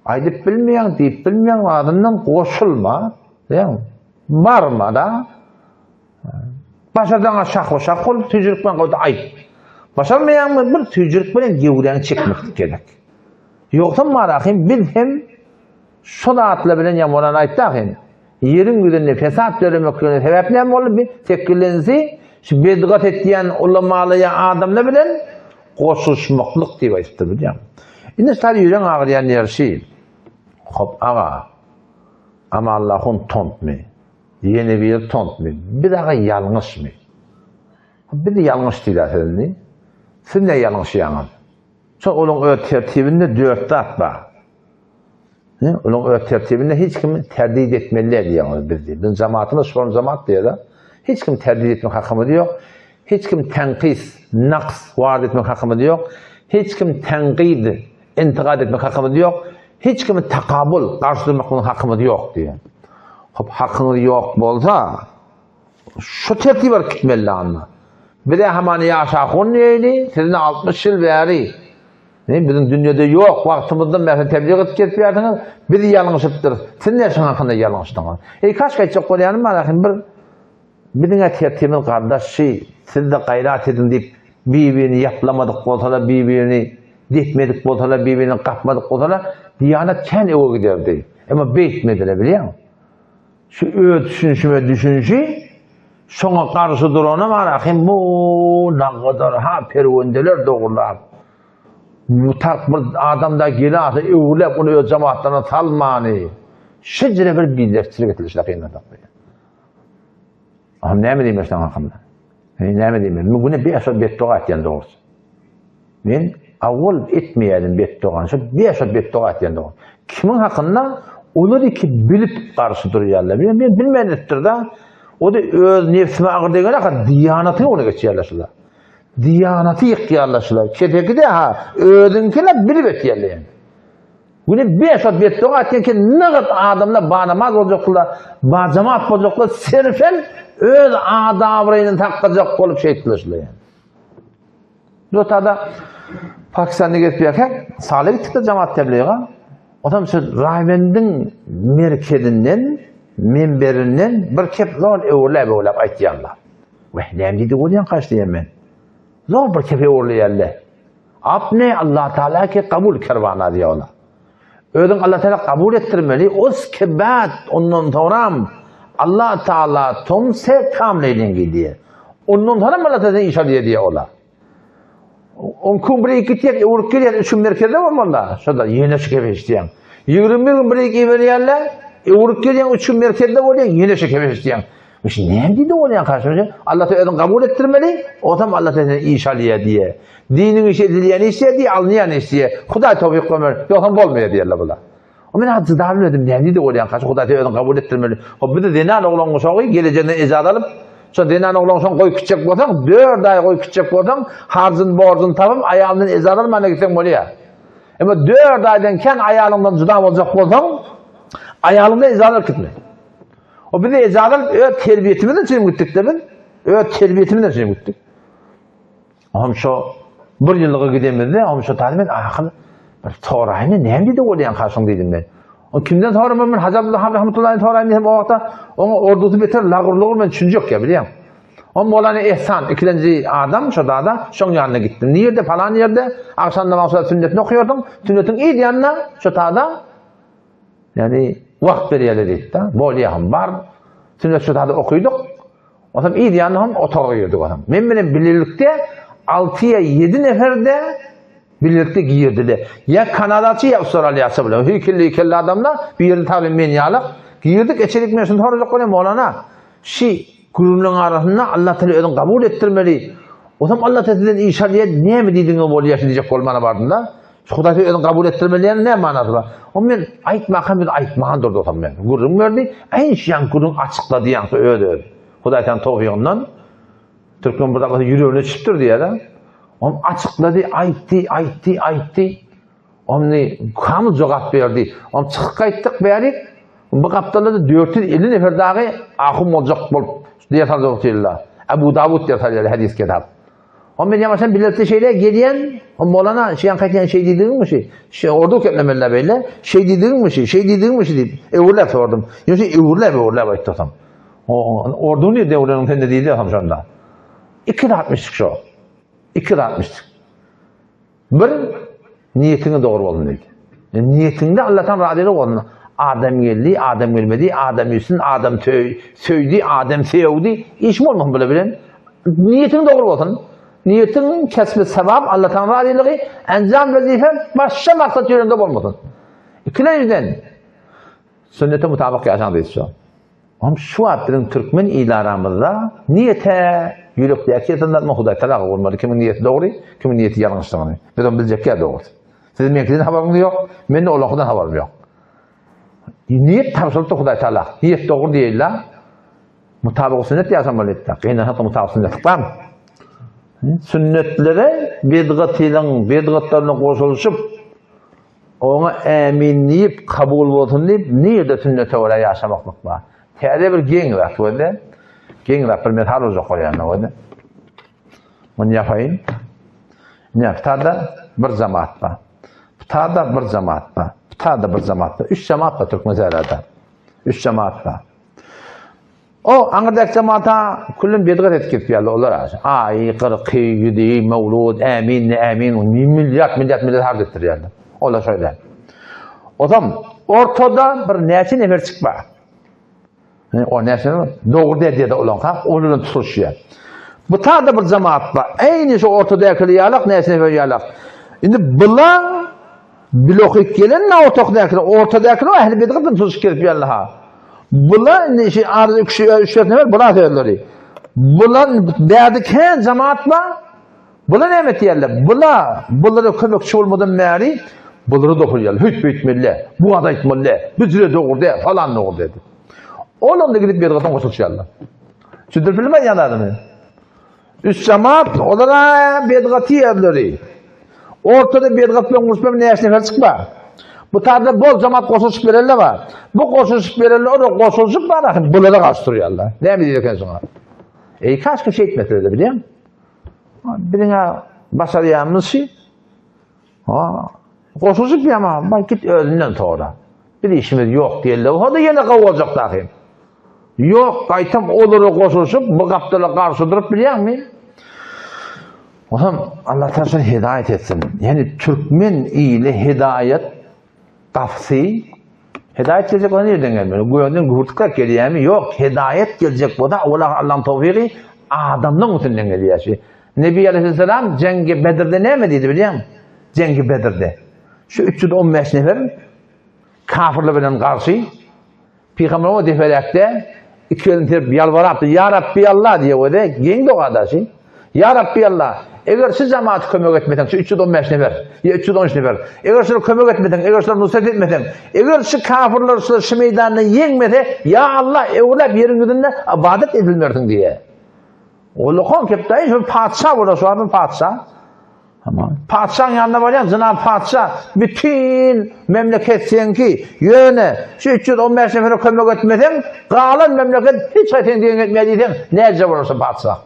Aýdyp bilmeýäň, diýip bilmeýäň azyndan goşulma, diýýäň. Barma-da. Başardaňa şah-şah bol, tüýjülik bilen goýda aýt. Başarmaýaňmy bir tüýjülik bilen gewräňi çekmeklik gerek. Ýogsam barahym biz hem şol zatlar bilen ýa Molana aýtdy ahym. Ýeriň ýüzünde fesat döremekligine sebäp näme boldy? Bir sekilensi şu bedgat etýän ulamalar ýa adamlar bilen goşulyşmaklyk diýip aýdypdyr bilýäňmi? Indi şol ýüregiň agyrýan ýeri şi. Hop aga. Amallahun tontmy? Ýene biri tontmy? Biz aga ýalňyşmy? Biz ýalňyş diýýär siz indi. Siz ne ýalňyşýaňyz? Şol olaň öz tertibinde dört zat bar. Olaň öz tertibinde hiç kimi terdit etmeli däl diýýär biz diýip. Biziň jamaatymyz şol jamaat diýýär. Hiç kim terdit etmek hakymyz ýok. Hiç kim tenkis, naks ward etmek hakymyz ýok. Hiç kim tenkid, intikad etmek hakymyz ýok. Hiç kimi takabul, garşy durmak bilen hakymyz ýok diýýär. Hop hakyňyz ýok bolsa, şu tertip alyp gitmeli anda. Bize hamany ýaş ahun diýeli, sizin 60 ýyl bäri Ne biziň dünýede ýok wagtymyzdan bäri tebliğ edip gelip ýörsiňiz, biz ýalňyşypdyrys. Siz näme şoň hakynda ýalňyşdyňyz? Eý, kaş gaýtjak bolýanym bar ahim bir biziň tertibimiz gardaş şi, siz-de gaýrat ediň diýip bir-birini ýaplamadyk bolsalar, bir-birini depmedik bolsalar, bir-birini gapmadyk bolsalar, diýanet kän öňe giderdi. Emma beýtmediler, bilýäňmi? Şu öz düşünişime düşünişi, şoňa garşy durana bar ahim bu nagadar ha perwendeler dogrulap. Bu tarp bir adamda gelasa öwrüläp ony öz jamaatlaryna salmany. Şejere bir biznesçilik etilişine kynladak. Aham näme diýmek şoň hakynda? Men näme diýmek? Men güne bir şol betdoga etýän dogrusy. Men awwal etmeýärdim betdogany. Şol bir şol betdoga etýän dogrusy. Kimiň hakynda olar iki bilip garşy durýarlar. Men, men bilmän etdir-da. O da öz nefsime agyr degene ha diýanaty ony geçýärler şular. Diýanaty ýykýarlar şular. Keseki-de ha özüňkine bilip etýärler yani. Güne beş wagt betdoga etýän ki nagt adamlar banamaz boljaklar, bajamat boljaklar, serfen öz adabraýyny saklajak bolup şeýtdiler şular yani. Dotada Pakistanda gezip ýörkäk, Sala gitdik-de jamaat tebliga. Otam şu Raýwendiň merkezinden, minberinden bir kep zol öwürläp-öwürläp aýtýarlar. Weh, näme diýdi bolýan kaş diýen men. Zol bir kepe öwürleýärler. Apne Allah Taala ki kabul kerwana diýýär olar. Özüň Allah Taala kabul etdirmeli. Uske bad ondan soňram Allah Taala tumse kam leýlengi diýýär. Ondan soňram Allah Taala iş alýar diýýär olar. On gün bir gitýär, öwrüp gelýär, üç gün merkezde bolmaly. Şonda ýene şu kefe işleýän. 21 gün bir iberýärler, öwrüp gelýän, üç gün merkezde bolýar, ýene şu kefe işleýän. Şu näme diýdi bolýan karşymyza? Allah Taala özüň kabul etdirmeli, osam Allah Taala iş alýar diýe. Diniň işi edilýän iş diýe, alynýan iş diýe. Hudaý towfyk bermeli, ýogsam bolmaýar diýerler bular. O men hajy da bilmedim, näme diýdi bolýan karşy Hudaý Taala özüň kabul etdirmeli. Hop bizi zenan oglan guşagy gelejegine ejaz alyp, şo zenan oglan şoň goýup gitjek bolsaň, 4 aý goýup gitjek bolsaň, harjyn borjun tapyp, aýalyndan ejaz alman gitseň bolýar. Emma 4 aýdan kän aýalyňdan juda boljak bolsaň, aýalyňdan ejaz alyp gitme. O bizi ejaz alyp öz terbiýetimiz üçin gitdik de biz. Öz terbiýetimiz üçin gitdik. Ohm şo bir ýyllyga gidemizde, ohm şo tany men ahyr bir soraýyn, näme diýdi bolýan karşyň diýdim men. O kimden soramam men Hajy Abdullah rahmetullahi soraýyn diýsem o wagtda oňa ordusy beter lagurlugur men düşünjek ya bilýän. O Molana Ehsan ikilenji adam şo dada şoň ýanyna gitdim. Nirde falan ýerde agşam namaz sünnetini okuýardyň. Sünnetiň yz ýanyna şo tada Ýagny wagt berýärler diýdi-de. Bolýa hem bar. Sünnet şu zady okydyk. Onsoň yz ýanyna hem otaga girdik onsoň. Men bilen bilelikde 6 ýa 7 nefer-de bilelikde girdiler. Ýa kanadaçy ýa awstraliýaçy bilen. Hüýkelli-hüýkelli adamlar, birini tabi men ýalak. Girdik, içerik men şuny sorajak bolýan, Molana, şi gürrüňleň arasynda Allah Teala özüň kabul etdirmeli. Onsoň Allah Teala sizden iş alýar, näme diýdiňiz bolýar şi diýjek bolmana bardym-da. Şu Hudaý sen özüň kabul etdirmeli diýýän näme manasy bar? O men aýtmakam biz aýtman durdy otam men. Gürrüň berdi. Äýn şu ýaňky gürrüň açyklady ýaňky öz-özi. Hudaý sen towfygyndan türkmen bir dakasy ýüregine düşüpdir diýýär-de. Om açyklady, aýtdy, aýtdy, aýtdy. Omny kamyl jogap berdi. Om çykyp gaýtdyk bärik. Bu gapdalda-da 450 nefer dagy ahun boljak bolup diýer saljak otyrlar. Abu Dawud diýer salýar hadis kitap. O men ýamaşan biletde şeýle gelýän, o molana şu ýanky aýtýan şeý diýdigiňmi şi? Şe ordu keplemeli beýle, şeý diýdigiňmi şi, şeý diýdigiňmi şi diýip öwürläp sordum. Ýöne öwürläp öwürläp aýtdy otam. O ordu nirde öwreniň sende diýdi otam şonda. 262 şo. 262. Bir, niýetiňi dogry bolsun diýdi. Niýetiňde Allahdan razylyk bolsun. Adam geldi, adam gelmedi, adam üstün, adam söýdi, adam söýdi. Iş bolmasyn bile bilen. Niýetiň dogry bolsun. Niýetiň kesbi sebap, Allahdan razylygy, enjam wezife başga maksat ýörende bolmasyn. Ikilenjiden sünnete mutabyk ýaşaň diýdi. Oňam şu wagt biziň türkmen il aramyzda niýete ýürekdäki ýatanlarmy Hudaý talaga bolmaly kimiň niýeti dogry, kimiň niýeti ýalňyşdygyny. Biz ony biljekýä dogrusy. Siziň meňkiden habaryňyz ýok, mende olaňkydan habarym ýok. Niýet tabşyrypdyr Hudaý Taala. Niýet dogry diýeýla. Mutabyk sünnet ýaşamaly etdi. Gynansak mutabyk sünnet barmy? Sünnetlere bidgatynyň bidgatlaryna goşulyşyp Oňa ämin diýip, kabul bolsun diýip, nirde sünnete görä ýaşamaklyk bar? Täze bir geň zat gözle. Geň zat bir mysal boljak bolýan gözle. Muny ýapaýyn. Ine, bu bir jemaat bar. Bu bir jemaat bar. Bu bir jemaat bar. Üç jemaat bar Türkmen sährada. Üç jemaat bar. O aňyrdaky jemata küllüm bedgat edip gelip ýaly olar aşa. Aý, kyrky, ýüzi, mewlud, ämin, ne ämin, milliard, milliard, milliard harç etdirýärler. Olar şeýle. Ozam ortada bir näçe nefer çykma. O näçe nefer? Dogry diýdi olan ha, ol bilen tutuşýar. Bu tada bir jemaat bar. Eýni şu ortadaky ýalak näçe nefer ýalak. Indi bular Blokyp gelen na ortakdakyny, ortadakyny ähli bidgat bilen tutuşyp gelip ýaly ha. Bular indi şu arada üç üç dört nefer bular sözleri. Bular bärde kän jamaat bar. Bular näme etýärler? Bular bulara kömekçi bolmadan bäri bulara dokulýarlar. Hüýt beýtmeli, bu zat aýtmaly, bu jüre dogry däl, falan dogry däl. Olam da gidip bidgata goşulyşýarlar. Düşündirip bilmän ýanadymy? Üç jemaat, olara bedgaty ýerleri. Ortada bedgat bilen uruşmak näçe nefer çykma. Bu taýda bol jemaat goşulyşyp berende bar. Bu goşulyşyp berende olar goşulyşyp bar ahim bulara garşy durýarlar. Näme diýer eken şoňa? Eý kaşka şeýtmeseler bilýän. Biziň başarýanymyz şu. Ha, goşulyşyp ýama, bak git özünden sora. Bir işimiz ýok diýerler. O da ýene gowy boljak dahy. Ýok, gaýtam olara goşulyşyp, bu gapdala garşy durup bilýäňmi? Onam Allah taşa hidaýat etsin. Ýani türkmen ili hidaýat gapysy hidaýat geljek bolsa nirden gelmeli? Gökden gürtük gelýärmi? Ýok, hidaýat geljek bolsa awala Allah'ın towfygy adamdan üstünden gelýär. Şu Nebi Aleyhisselam Cengi Bedirde näme diýdi bilýäňmi? Cengi Bedirde. Şu 315 nefer kafirler bilen garşy Pygamber o deperäkde iki elini serip ýalbarapdyr, Ýa Rabbi Alla diýip öde, geň doga daşy. Ýa Rabbi Alla, eger şu jamaata kömek etmeseň, şu 315 nefer, ýa 313 nefer, eger şulara kömek etmeseň, eger şulara nusrat etmeseň, eger şu kafirler şular şu meýdanda ýeňmese, ýa Alla, öwrüläp ýeriň ýüzünde ybadat edilmersiň diýe. Ol okan kepdaýy şu patyşa bolar, şu adam patyşa. Tamam. Patyşaň ýanyna barýan, jenap patyşa, bütin memleket seňki, ýöne şu 315 nefere kömek etmeseň, galan memleket hiç haýsy seň diýen etmeýär diýseň, näce bolar şu patyşa?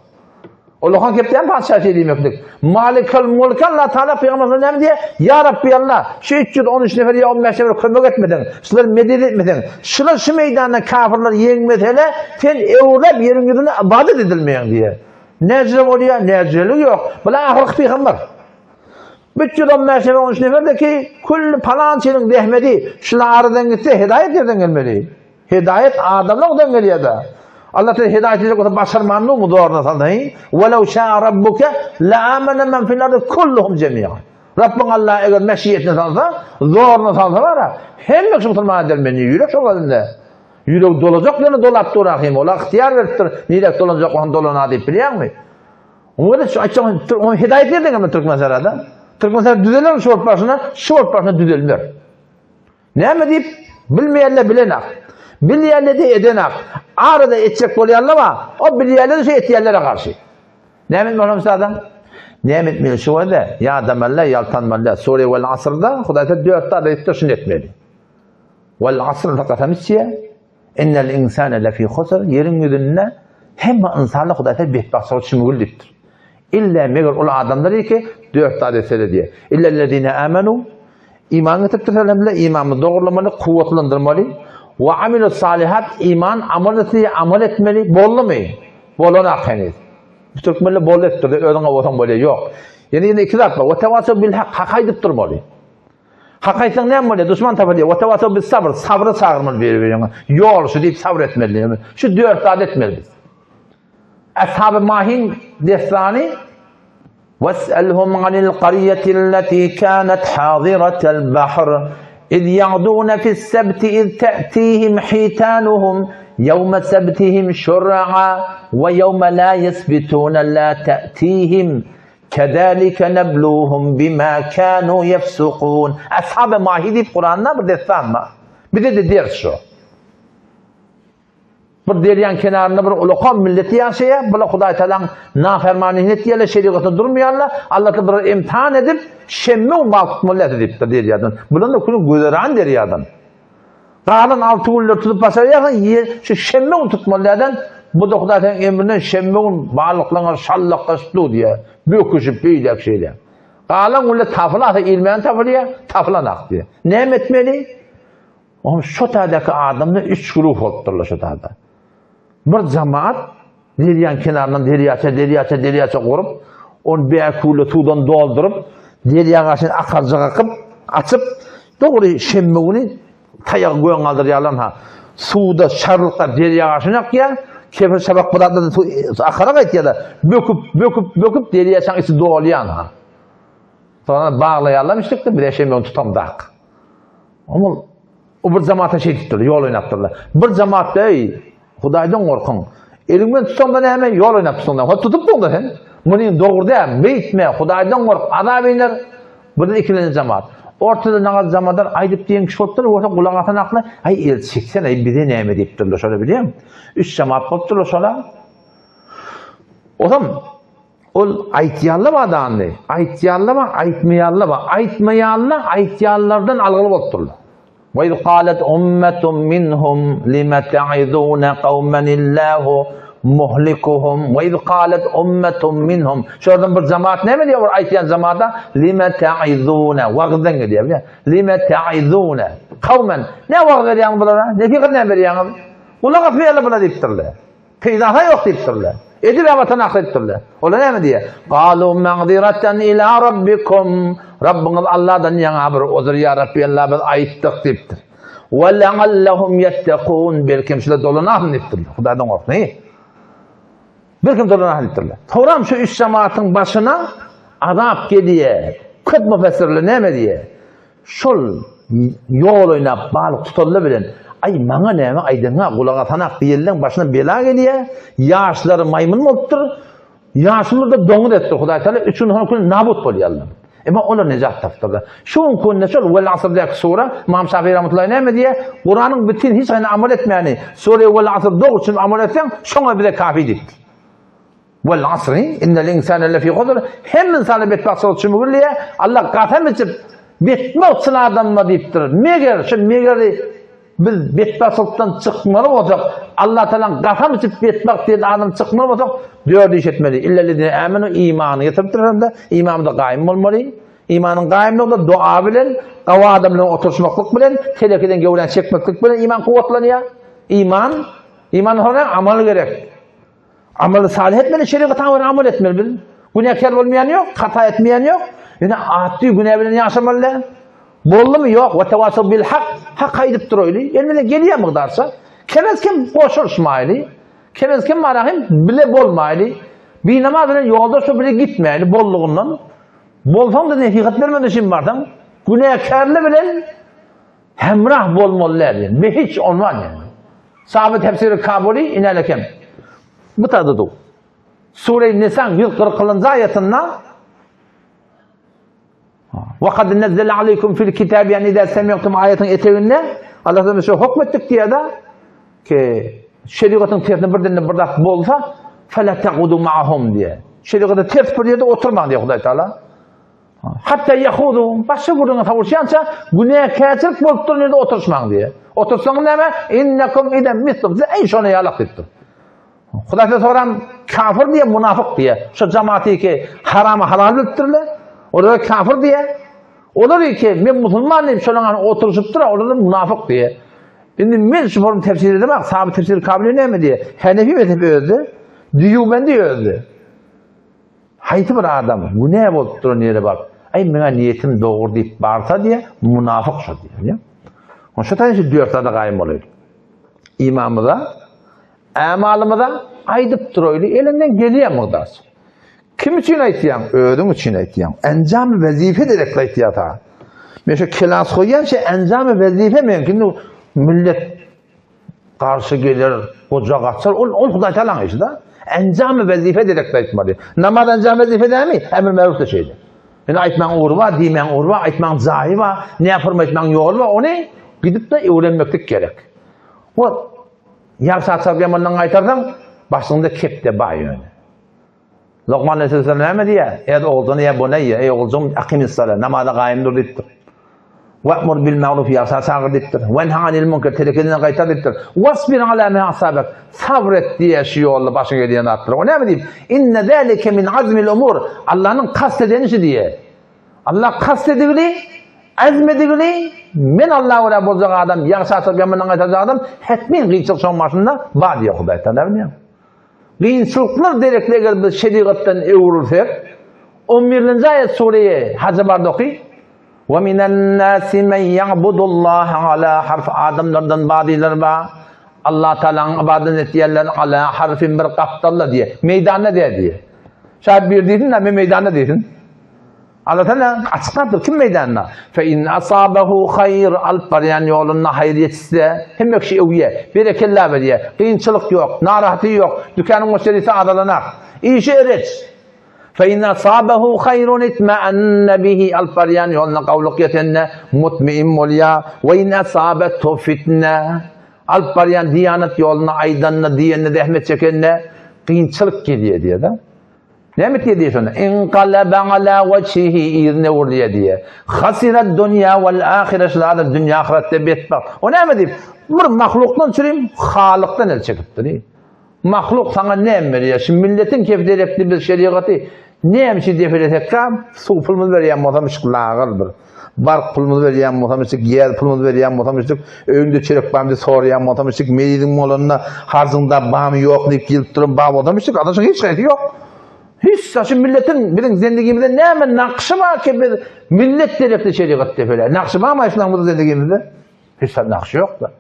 Ol han kepdän patyşa şey diýmeklik. Malikal mulk Allah Taala pygamberimiz näme diýýär? Ýa Rabbi Allah, şu 313 nefer ýa 15 nefer kömek etmeseň, şular medet etmeseň, şular şu meýdanda kafirler ýeňmesele, sen öwrüp ýeriň ýüzünde ibadet edilmeýäň diýýär. Näjile bolýar, näjileligi ýok. Bular ahyrky pygamber. 315 nefer, 13 neferdeki külli palançynyň zähmeti şular aradan gitse hidaýat ýerden gelmeli. Hidaýat adamlardan gelýär-de. Allah Teala hidaýat etjek bolsa başarmanmy bu zoruna saldy. Walaw şa rabbuka la amana men fil ardi kulluhum jemi'an. Rabbiň Allah eger meşiýetine salsa, zoruna salsa bara, hemme kişi musulman eder meni. Ýürek şol elinde. Ýüregi dolajak ýerine dolap dur ahym. Ola ygtyýar beripdir. Nirek dolanjak bolsa dolana diýip bilýäňmi? Oňa da şu aýtjak oňa hidaýat nirden gelmeli Türkmen sarada? Türkmenistan düzelermi şu bolup barşyna? Şu bolup barşyna düzelmer. Näme diýip, bilmeýänler bilenak. Bilýänler-de edenak. Arada etjek bolýanlar bar, o bilýänler-de şu etýänlere garşy. Näme etmeli olam sada? Näme etmeli şu wada? Ýadamaly, ýaltanmaly. Sure Wal Asrda Hudaý Taala dört zat aýtdy, şuny etmeli. Wal Asrda kasam içýär. Innel insane lefi husr, ýeriň ýüzünde hemme ynsanlar Hudaý Taala betbagtçylyga çümgül diýipdir. Illa meger ol adamlar ki dört zat etsele diýýär. Illellezine amenu iman getiripdirler hem imanyny dogrulamaly, kuwwatlandyrmaly. Wa amilu salihat iman amal etse amal etmeli. Boldumy? Bolanak heniz. Bu türkmenler boldy etdirdi, özüňe bolsaň bolýar. Ýok. Ýene ýene iki zat bar. Wa tewasaw bil hak, hak aýdyp durmaly. Hak aýtsaň näme bolýar? Duşman tapylýar. Wa tewasaw bis sabr, sabra çagyrmaly biri-biriňi. Ýol şu diýip sabr etmeli. Şu dört zat etmeli biz. Ashab-y Mahin dessany Was'alhum anil qariyati kanat hadiratal bahr iz yagduna fis-sebti iz ta'tihim hitanuhum yawma sabtihim şur'a ve yawma la yesbituna la ta'tihim Kezalike nebluhum bima kanu yefsukun. Ashab-y Mahi diýip Kuranda bir dessan bar. Bize de ders şu. Bir derýaň kenarynda bir ulakan millet ýaşaýar. Bular Hudaý Tagalaň nafermanyny etýärler, şerigatyna durmaýarlar. Allah Taala bulara imtihan edip, şenbe gün balyk tutmaly däldi diýipdir derýadan. Bular da günü güzeran derýadan. Galan 6 günler tutup başarýarsyň, ýer şu şenbe gün tutmaly dälden. Bu da Hudaý Tagalaň emrinden şenbe gün balyklaryň şallaklaşyp dur diýýär. Böküşip beýläk şeýle. Galan günler tapylasa ilmän tapylýar, tapylanak diýýär. Näme etmeli? Oňa şo taýdaky adamlar üç guruh bolupdyrlar şo taýda. Bir jamaat derýaň kenaryndan derýaça, derýaça, derýaça gurup, ony bäküwli suwdan dolduryp, derýa garşy akarjyk akyp, açyp, dogry şenbe güni taýagy göň galdyrýarlar ha. Suwda şarlyklar derýa garşy akýar, kepir şabak bir zatlar suw akara gaýtýar-da, böküp, böküp, böküp derýaçaň içi dolýar ha. Soňra baglaýarlarmyşdyk-da, bize şenbe güni tutamdak. Oňul o bir jamaata şeýdipdir, ýol oýnapdyrlar. Bir jamaat eý, Hudaýdan gorkuň. Eliň bilen tutsaň-da näme, ýol oýnap tutsaň näme? Hop tutupdyň-da sen. Muny dogry däl, beýtme, Hudaýdan gork, azap iner. Birden ikilenji jamaat. Ortada naňa jamaatlar aýdyp diýen kişi bolupdyr, bolsa gulak asan akly, aý el çeksen, aý bize näme diýipdirler, şola bilýäňmi? Üç jamaat bolupdyrlar şola. Otam Ol aýtýanlar bar dany. Aýtýanlar bar, aýtmaýanlar bar. Aýtmaýanlar aýtýanlardan algyly bolup durlar. Ve iz qalet ummetun minhum lima ta'izuna qawman illahu muhlikuhum ve iz qalet ummetun minhum. Şolardan bir jemaat näme diýýär bir aýtýan jemaata? Lima ta'izuna wagyzdan gelýär. Bilýär. Lima ta'izuna qawman. Ne wagyz edýäňiz bulara? Nesihat näme berýäňiz? Gulak asmaýarlar bular diýipdirler. Peýdasy ýok diýipdirler. Edil watan ahyr diýipdirler. Olar näme diýýär? Galu magziratan ila rabbikum. Rabbyňyz Allahdan ýaňa bir uzur ýa Rabbi Allah biz aýtdyk diýipdir. Wa la'allahum yattaqun. Belkim şular dolanaryn diýipdirler. Hudaýdan gorkun. Belkim dolanaryn diýipdirler. Soňram şu üç jemaatyň başyna azap gelýär. Köp müfessirler näme diýýär? Şol ýol oýnap balyk tutanlar bilen, Aý, maňa näme aýdyň-a, gulak asanak diýenleň başyna bela gelýär, ýaşlary maýmyn bolupdyr, ýaşulylar-da doňuz etdir, Hudaý Tagala üç gün soň küle nabut bolýarlar. Emma olar nejat tapdyrlar. Şu günki günde şol Wel Asrdäki sura, Ymam Şafii rahmetullahi näme diýýär? Kuranyň bütin hiç haýyna amal etmäni, sure Wel Asr dogruçyl amal etseň, şoňa bize kafi diýipdir. Wal asri innel insane lefi husr hemme ynsana betbagtçylyk çümügirliýär. Allah kasam içip betbagtçyl adamlar diýipdir. Meger şu megeri biz betbagtçylykdan çykmaly bolsak, Allah Tagalaň kasam içip betbagt diýen adam çykmaly bolsak, dört iş etmeli. Illellezine amenu imany getiripdir hem-de imanymyzda gaýym bolmaly. Imanyň gaýymlygy-da dua bilen, gawy adam bilen oturyşmaklyk bilen, telekeden göwräni çekmeklik bilen iman kuwwatlanýar. Iman, iman soňra amal gerek. Amaly salyh etmeli, şerigata görä amal etmeli biz. Günäkär bolmaýan ýok, hata etmeýän ýok. Ýöne atdy günä bilen ýaşamaly däl. Boldumy? Ýok. Ve tevasav bil hak. Hak aýdyp duraýly. Elimizden gelýän mukdarça. Kemez kem goşulyşmaýly. Kemez kem bara hem bile bolmaýly. Binamaz bilen ýoldaş bile gitmäýli bollugyndan. Bolsaň-da nesihat bermedi şim barsaň. Günäkärli bilen Hemrah bolmaly däl diýen. Be hiç onwan ýaly. Sahabe tefsiri Kabuli inäle kem. Bu taýda du. Sure Nisaň 140-njy aýatynda. Wa kad nazzala aleýkum fil kitabi an iza semi'tum aýatyň eteginde Allah taala şu hukm etdik diýýär-de ki şerigatyň tersine birden bir zat bolsa fela taqudu ma'hum diýýär. Şerigata ters bir ýerde oturmaň diýýär Hudaý taala. Hatta yahudu başga gürrüňe sowuşýança günäkärçilik bolup duran ýerde oturyşmaň diýýär. Otursaňyz näme? Innekum izen mislum. Siz eý şony ýalak diýipdir. Hudaý size soran kafir diýe, munafyk diýe. Şu jamaty ki haramy halal bilipdirler. Olara kafir diýe. Olar ki men musulman diýip şolaň arasynda oturyşypdyr, olar munafyk diýe. Indi men şu forum tefsir edemok. Sahabe tefsir kabul näme diýe? Hanefi mezhebi özde, Dýubendi özde. Haýsy bir adam günä bolup duran ýere baryp, aý meňä niýetim dogry diýip barsa diýe, munafyk şo diýe. Şu taýyn şu dört zada gaýym bolaýly. Imanymyza Ämalymyza aýdyp duraýly, eliňden gelýän mugdaç. Kim üçin aýtýaň? Özüň üçin aýtýaň. Enjamy wezipe derekli aýtýar saňa. Men şu kelas goýýan şey enjamy wezipe meňki. Indi millet garşy geler, goja gaçar. Ol ol Hudaý Tagalaň işi-de. Enjamy wezipe derekli aýtmaly. Namaz enjamy wezipe dälmi? Emr meruf-da şeýle. Indi aýtmaň ugry bar, diýmäň ugry bar, aýtmaň jaýy bar, näforma aýtmaň ýoly bar. Ony gidip-de öwrenmeklik gerek. Ot Ýagşy açar ýamandan gaýtarsaň, başyňda kepde bar ýöne. Lokman aleyhisselam näme diýýär? Eý oguljan, ýa buneýe, eý oguljygym, aqimis-sala, namaza gaýym dur diýipdir. Wa'mur bil ma'ruf, ýagşa çagyr diýipdir. Wenha anil munker, telekeden gaýtar diýipdir. Wasbir ala ma asabak, sabr et diýýär şu ýolda başyňa gelýän zatlara. O näme diýip? Inne zalike min azmil umur. Allanyň kast edeni şu diýýär. Allah kast edigini, azm edigini, men Allaha görä boljak adam, ýagşy atyp ýamandan gaýtarjak adam, hetmin kynçylyk şoň başynda bar diýýär Hudaý Tagala bilýäňmi? Kynçylyklar derekli eger biz şerigatdan öwrülsek, on birinji aýat sureýi Haja barda oky. Wa minen nasi men ya'budullaha ala harf adamlardan bazylar bar. Allah Taalanyň ybadat etýärler ala harfin bir gapdalda diýýär. Meýdanda diýýär diýýär. Şaýat bir diýsin, men meýdanda diýsin. Allatagala açyklapdyr, kim meýdanda? Fe in asabahu haýr, alyp barýan ýolunda haýyr ýetişse, hemme kişi öwýär, berekella berýär, kynçylyk ýok, narahaty ýok, dükanyň müşderisi azalanak, işi ereç. Fe in asabahu haýrun itma'anna bihi, alyp barýan ýoluna gawulyk ýetende mutmein bolýar. We in asabethu fitne, alyp barýan diýanat ýoluna aýdanda, diýende, zähmet çekende kynçylyk gelýär diýýär-de. Näme etýär diýýär şonda? Inqalaba ala wajhihi yzyna öwrülýär diýýär. Hasirat dunýa wal ahire şul adam dünýä ahyretde betbagt. O näme diýip? Bir mahlukdan çürim Halykdan el çekipdir. Mahluk saňa näme berýär? Şu milletiň kefi derekli biz şerigaty näme üçin depelesekkä suw pulumyzy berýän bolsam şu lagyr bir. Bark pulumyzy berýän bolsam içik, ýer pulumyzy berýän bolsam içik, öýüňde çörek barmy diýip soraýan bolsam içik, meridiň bolanda harjyňda barmy ýokmy diýip gelip duran bar bolsam içik, adaşyň hiç haýsy ýok. Hiç şu milletiň biziň zendigimizde näme nakşy bar ki biz millet derekli şerigat depele. Nakşy barmy şunuň biziň zendigimizde? Hiç zat nakşy ýok-da.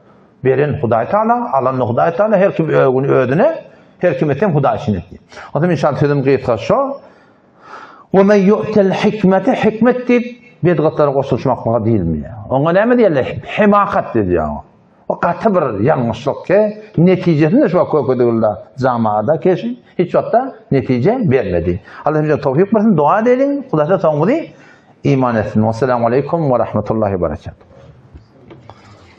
Beren Hudaý Taala, alan da Hudaý Taala, her kim ögüni özüne, her kim etsem Hudaý üçin etdi. Ondan inşallah sözüm gysga şo. We men yu'tel hikmete hikmet diýip bedgatlara goşulyşmaklyga diýilmeýär. Oňa näme diýerler? Hemakat diýilýär oňa. O gaty bir ýalňyşlyk ki, netijesinde şu wagt kökedigilde jamada keşi hiç wagtda netije bermedi. Allah bize towfik bersin, dua edeliň. Hudaý soňumyzy iman etsin. Wesselamu aleýkum we rahmetullahi we berekatuh.